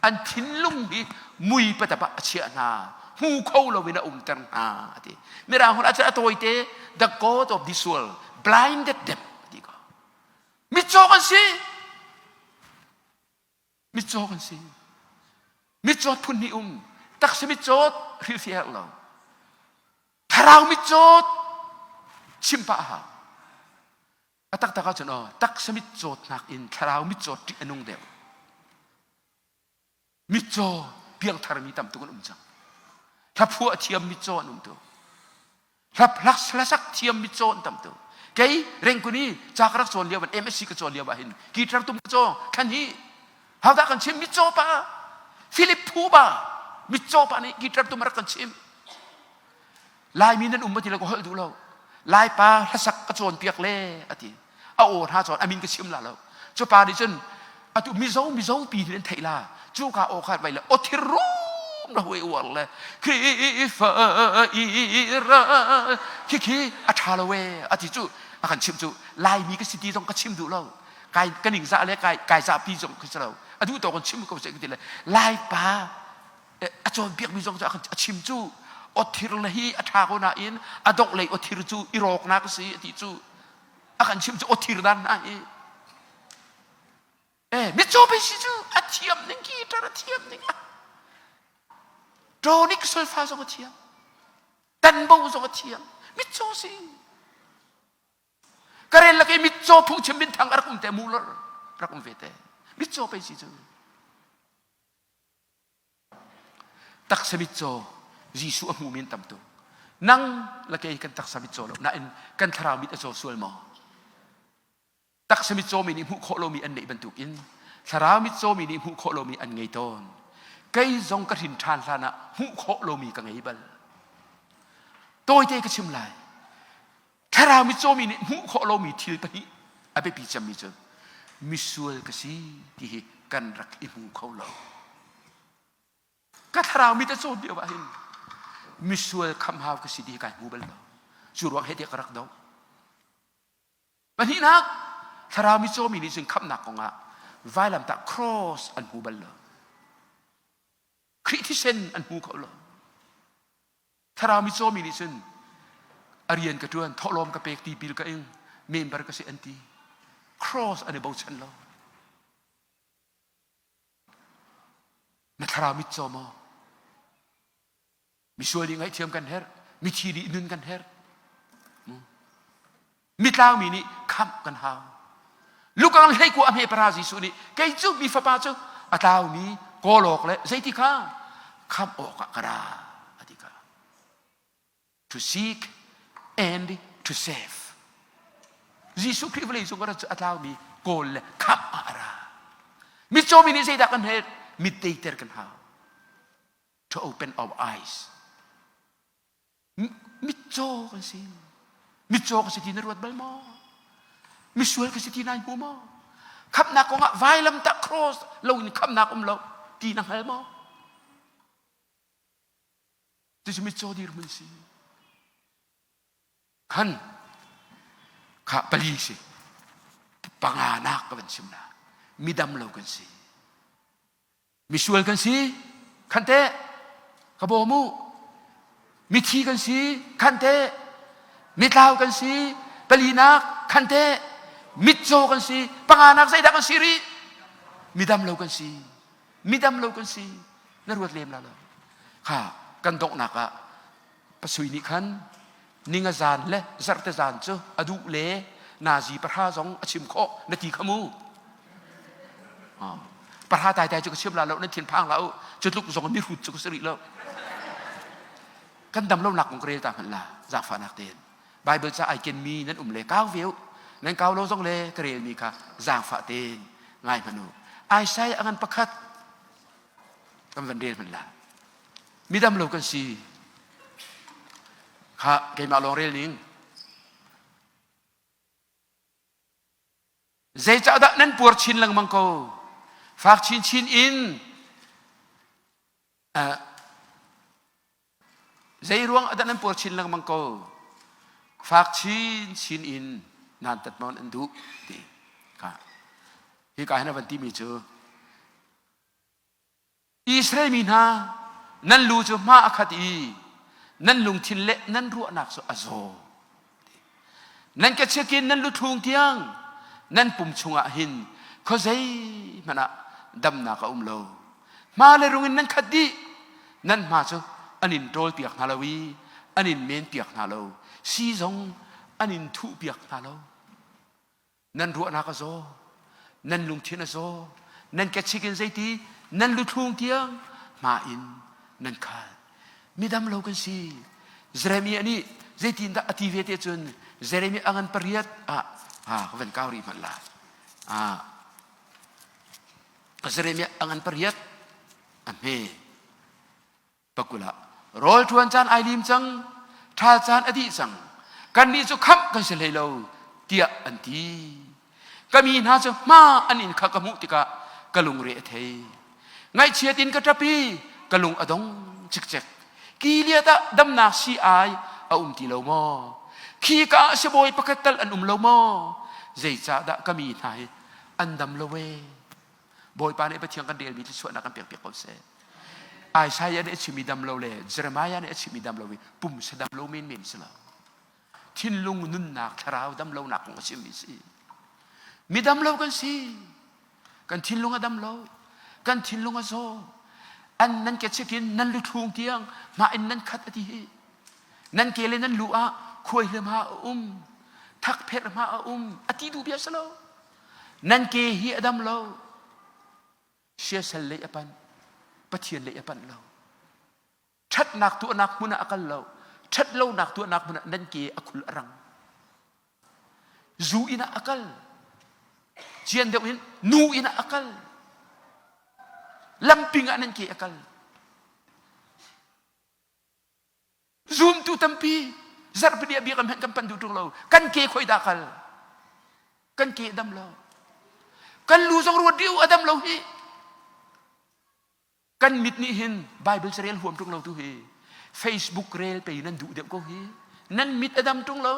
an thinlung hi mui patap ah a chiah hna, hmu kho loin a umter hna a ti. Mirang holh ahcun a tawite the God of this world blinded them a ti ko. Mitcaw kan si. Mitcaw kan si. Mitcawt phun hnih um. Taksa mitcawt hrilhfiah herh lo. Thlarau mitcawt chim pah a hau. A taktak ahcun aw taksa mitcawtnak in thlarau mitcawt ṭih a nung deuh. Mitcaw piangthar mi tam tuk an um cang. Hlaphuah thiam mitcaw an um tuk. Hlasak thiam mitcaw an tam tuk. Kei rengkun i ca ka rak cawn lio ban MSc ka cawn lio ah hin guitar tum ka caw khan hi haudah kan chim mitcaw pa Philip Phu ba mitcaw pa nih guitar tum a rak kan chim. Laimi nan um ma ti lo ka holh duh lo. Laipa hlasak ka cawnpiak le a ti. A aw hna cawn a min ka chim la lo. Cu pa nih cun atu Mizo Mizo pi hin an theih la. Cu ka aw kha vai le aw thir rum la huai uar le Khrifa ira khi khi a tha lo e a ti cu a kan chim cu Laimi ka si ti zong ka chim duh lo. Kai ka ning zah le kai kai zah pi zong ka si lo. A duh tawk in chim ko se ka ti le Laipa a cawnpiakmi zong cu a chim cu awthir le hi a ṭha ko nain a donghlei awthir cu i rawknak a si a ti cu a kan chim cu awthir dan hna hi eh mitcaw pei si cu a thiam ning guitar a thiam ning tonic solfa zong a thiam tanbo zong a thiam mitcaw si Karen lak i mitcaw phungchim minthang a rak um te muller rak um ve te mitcaw pei si cu Taksa mitcaw Jesuh a hmumi an tam tuk. Nang le kei kan taksa mitcaw lo nain kan thlarau mit a caw sual maw? Taksa mitcaw mi nih hmuh khawh lomi an neih bantukin thlarau mitcaw mi nih hmuh khawh lomi an ngei tawn. Kei zong ka hrin ṭhan hlan ah hmuh khawh lomi ka ngei bal. Tawite ka chim lai. Thlarau mitcaw mi nih hmuh khawh lomi thil pahnih a biapi cemmi cu misual ka si ti hi kan rak i hmu kho lo. Ka thlarau mit a cawn lio ah hin misual khamhau ka si ti hi kai hmu bal lo. Cu ruang he tiah ka rak doh. Pahnihnak, thlarau mitcaw mi nih cun khamhnak kongah vailamtah cross an hmu bal lo. Khrih thisen an hmu kho lo. Thlarau mitcawmi nih cun a rian ka ṭuan, thawhlawm ka pek, tipil ka ing, member ka si an ti. Cross an i bochan lo. Na thlarau mitcaw maw? Misual nih ngaihthiam kan herh, mithi nih nun kan herh. Mitlaumi nih khamh kan hau. Lukang hleikua a hme para Jesuh nih kei cu mi fapa cu a tlaumi kawlawk le zeiti kha khamh awkah ka ra a ti kha. To seek and to save. Jesuh Khrih vawlei cung a tlaumi kawl le khamh ah a ra. Mitcaw mi nih zeidah kan herh? Mit teiter kan hau. To open our eyes. Mitcaw kan si. Mitcaw ka si ti na ruat bal maw? Misual ka si ti nai hmu maw? Khamhnak kongah vailamtah cross lo in khamhnak um lo ti na hngal maw? Cucu mitcaw dirhmun si. Khan kha pali si. Panganak ka van chim la. Midam lo kan si. Misual kan si, khan teh, ka bawm u. Mithi kan si, khan teh. Mitlau kan si, palinak, khan teh. Mitcaw kan si, panganak zeidah kan si rih? Midam lo kan si. Midam lo kan si. Na ruat lem la lo. Kha kan donghnak ah pasui nih khan ninga zan le zarhte zan cu a duh le nazi pahra zong a chim khawh na ti kha mu pahra tai tai cu ka chim la lo nan thin phang la u cu tluk zong mi hrut cu ka si rih lo kan dam lo nak kong ka rel ta hmanh la zaangfahnak tein Bible ca ai ken mi nan um le kau ve u nan kau lo zong le ka rel mi kha zaangfah tein ngai hmanh u Isaiah a ngan pakhat kan van rel hmanh la midam lo kan si kha keimah lawng rel ning zeicahdah nan puar chin lengmang ko? Fak chinchin in uh, zei ruang ah dah nan puar chin lengmang ko? Fak chinchin in nan tat maw an duh ti kha. Hika hin a van timi cu Israel mi hna nan lu cu hma a khat i nan lungthin le nan ruahnak cu a zaw. Nan ka chiakin nan luthlung tiang nan pum chungah hin khuazei hmanh ah damnak a um lo. Hma le rung in nan khat dih. Nan hma cu an in ṭawlpiak hna lo i an in menpiak hna lo. Sii zong an in thuhpiak hna lo. Nan ruahnak a zaw, nan lungthin a zaw, nan kechik in zeiti nan luthlung tiang hma in nan khal. Midam lo kan si. Jeremiah nih zeitindah a ti ve te cun Jeremiah a ngan pariat ah ah ka van kau rih hmanh la. Ah Jeremiah a ngan pariat a hme. Pakul ah rawl ṭuan caan ai lim cang, ṭhal caan a dih cang. Kannih cu khamh kan si hlei lo tiah an ti. Ka mi hna cu hma an in kha ka hmuh tikah ka lungre a thei. Ngaihchiat in ka ṭap i ka lung a dong cikcek. Gilead ah damnak sii-ai a um ti lo maw? Khika ah sibawi pakhat tal an um lo maw? Zeicahdah ka mi hna hi an dam lo ee? Bawipa nih Pathian kan relmi thluachuahnak kan pekpiak ko seh. Isaiah nih a chimmi dam lo le Jeremiah nih a chimmi dam lo hi pumsa dam lo menmen si lo. Thinlung nunnak thlarau dam lonak kong a chimmi si. Mi dam lo kan si. Kan thinlung a dam lo. Kan thinlung a zaw. An nan ke chikin nan luthlung tiang mah in nan khat a ti hi. Nan ke le nan lu ah khuai hma a um. Thakpher hma a um. A ti duh bia si lo. Nan ke hi a dam lo. Siasal lei a panh. Pathian lei a panh lo. Ṭhatnak tuahnak hmun ah a kal lo. Ṭhatlonak tuahnak hmun ah nan ke a khul a rang. Zu inn ah a kal. Cian deuh in nu inn ah a kal. Lamping ah nan ke a kal. Zumtu tampi zarhpini a biakam hen kan pan duh ṭung lo. Kan ke khoi dah kal? Kan ke dam lo. Kan lu zong ruat rih u a dam lo hi. Kan mit nih hin Bible carel huam ṭung lo tu hi. Facebook rel pe nan duh deuh ko hi. Nan mit a dam ṭung lo.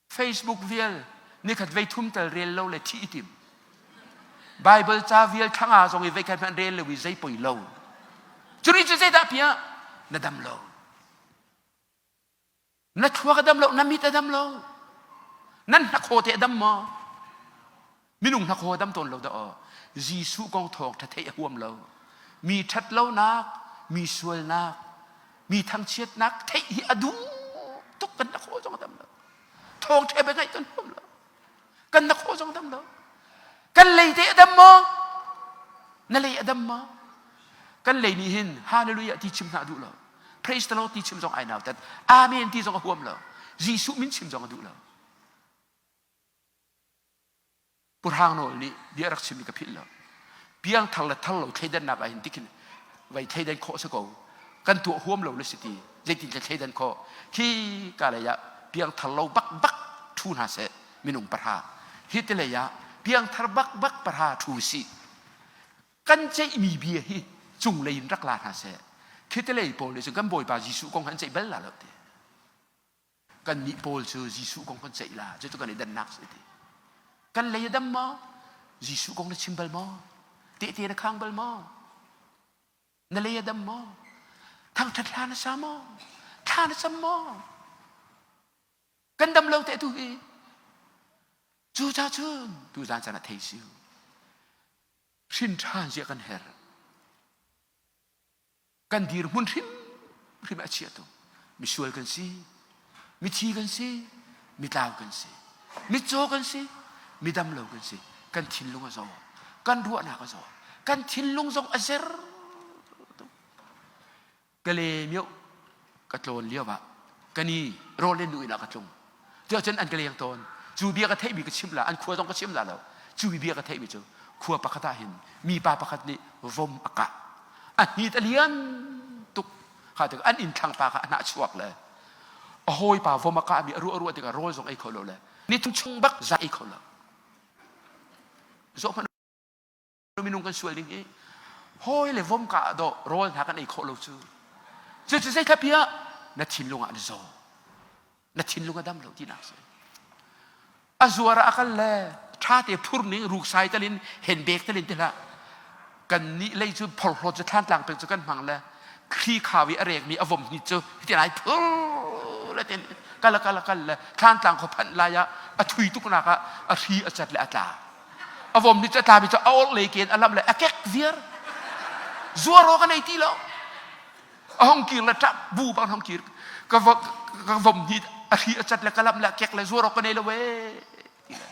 Facebook vial nikhat vei thum tal rel lo le thi tim. Bible ca vial thlanga zong i veikhat hmanh rel lo i zei poi lo. Curi cu zeidah piah? Na dam lo. Na thluak a dam lo, na mit a dam lo. Nan hnakhaw te a dam maw? Minung hnakhaw a dam tawn lo dah aw. Jesuh kong thawng ṭha theih a huam lo. Mi ṭhat lonak, mi sualnak, mi thangchiatnak theih hi a duh tuk kan hnakhaw zong a dam lo. Thawng ṭha bia ngaih kan huam lo. Kan hnakhaw zong a dam lo. Kan lei te a dam maw? Na lei a dam maw? Kan lei nih hin hallelujah ti chim hna duh lo. Praise the Lord ti chim zong ai nautat. Amen ti zong a huam lo. Jesuh min chim zong a duh lo. Pu Hrang Nawl nih bia rak chimmi ka philh lo. Piangthar le thar lo thleidannak ah hin tikhin vai thleidan khawh si ko. Kan tuah huam lo le si ti. Zeitin tle thleidan khawh. Khi ka lei ah piangthar lo bak bak thu hna seh minung pahra. Hi te lei ah piangthar bak bak pahra thu si. Kan ceihmi bia hi cunglei in rak la hna seh. Khi te lei pawl nih cun kan Bawipa Jesuh kong han ceih bal la lo ti. Kannih pawl cu Jesuh kong kan ceih la cucu kan i dannak si ti. Kan lei a dam maw? Jesuh kong na chim bal maw? Tehte na khang bal maw? Na lei a dam maw? Thangṭhat hla na sa maw? Thla na cam maw? Kan dam lo te tu hi. Cu ca cun tu zan caan ah thei siu. Hrin ṭhan zia kan herh. Kan dirhmun hrimhrim a chiatu misual kan si, mithi kan si, mitlau kan si, mitcaw kan si, midam lo kan si. Kan thinlung a zaw, kan ruahnak a zaw, kan thinlung zong a zer. Kale mio ka tlawn lio ah kani rawl le nu inn ah ka tlung. Cuahcun an ka leng tawn. Cu bia ka theihmi ka chim la, an khua zong ka chim la lo. Cu bia ka theihmi cu khua pakhat ah hin mipa pakhat nih vom a kah. A hnit a lian tuk. Kha tik an inn thlang pa kha a hnah chuak le a hawipa vom a kahmi a ruah ruah tikah rawl zong ei kho lo le ni chung bak za ei kho lo. Zoh hmanh. Minung kan sual ding hi hawi le vom ka dawh rawl hna kan ei khawh lo cu. Cucu zei thlapi ah na thinlung ah na zaw. Na thinlung a dam lo tinak si. A zuar ah a kal le ṭha te phur ning ruksai talin henbek talin ti hlah. Kan nih lei cu phorhlawt cu thlantlang pek cu kan hmang le khri khau i a rekmi a vom hni cu hiti lai phur le ten kal kal kal le thlantlang kho phanh lai ah a thui tuk nak ah a hri a cat le a tla. A vom hni cu a tla mi cu a orh lei ken a lam le a kek viar. Zuar awk a nei ti lo. A hong kir le ṭap bu bang hong kir ka ka vom hni a hri a cat le ka lam le a kek le zuar awk ka nei lo ee ti le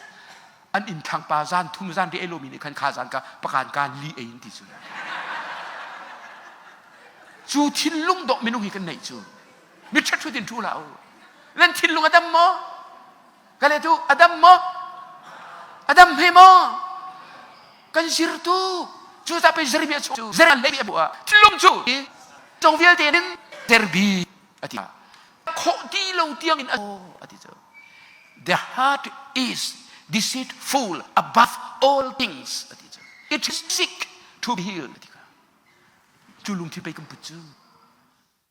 an inn thlang pa zan thum zan ri ei lomi nih khan kha zan ka pakan kan li ei in ti cu cu thinlung dawh minung hi kan neih cu mi ṭhat ṭhut in ṭhu hlah u nan thinlung a dam maw Ka le tu a dam maw? A dam hme maw? Kan zir tu cu ta pe Jeremiah cu Jeremiah lei bu ah thinlung cu tong vialte in terbi ati khawh ti lo tiang in a ti cu the heart is deceitful above all things ati cu it is sick to be healed ati ka cu lungthin pei kan put cu.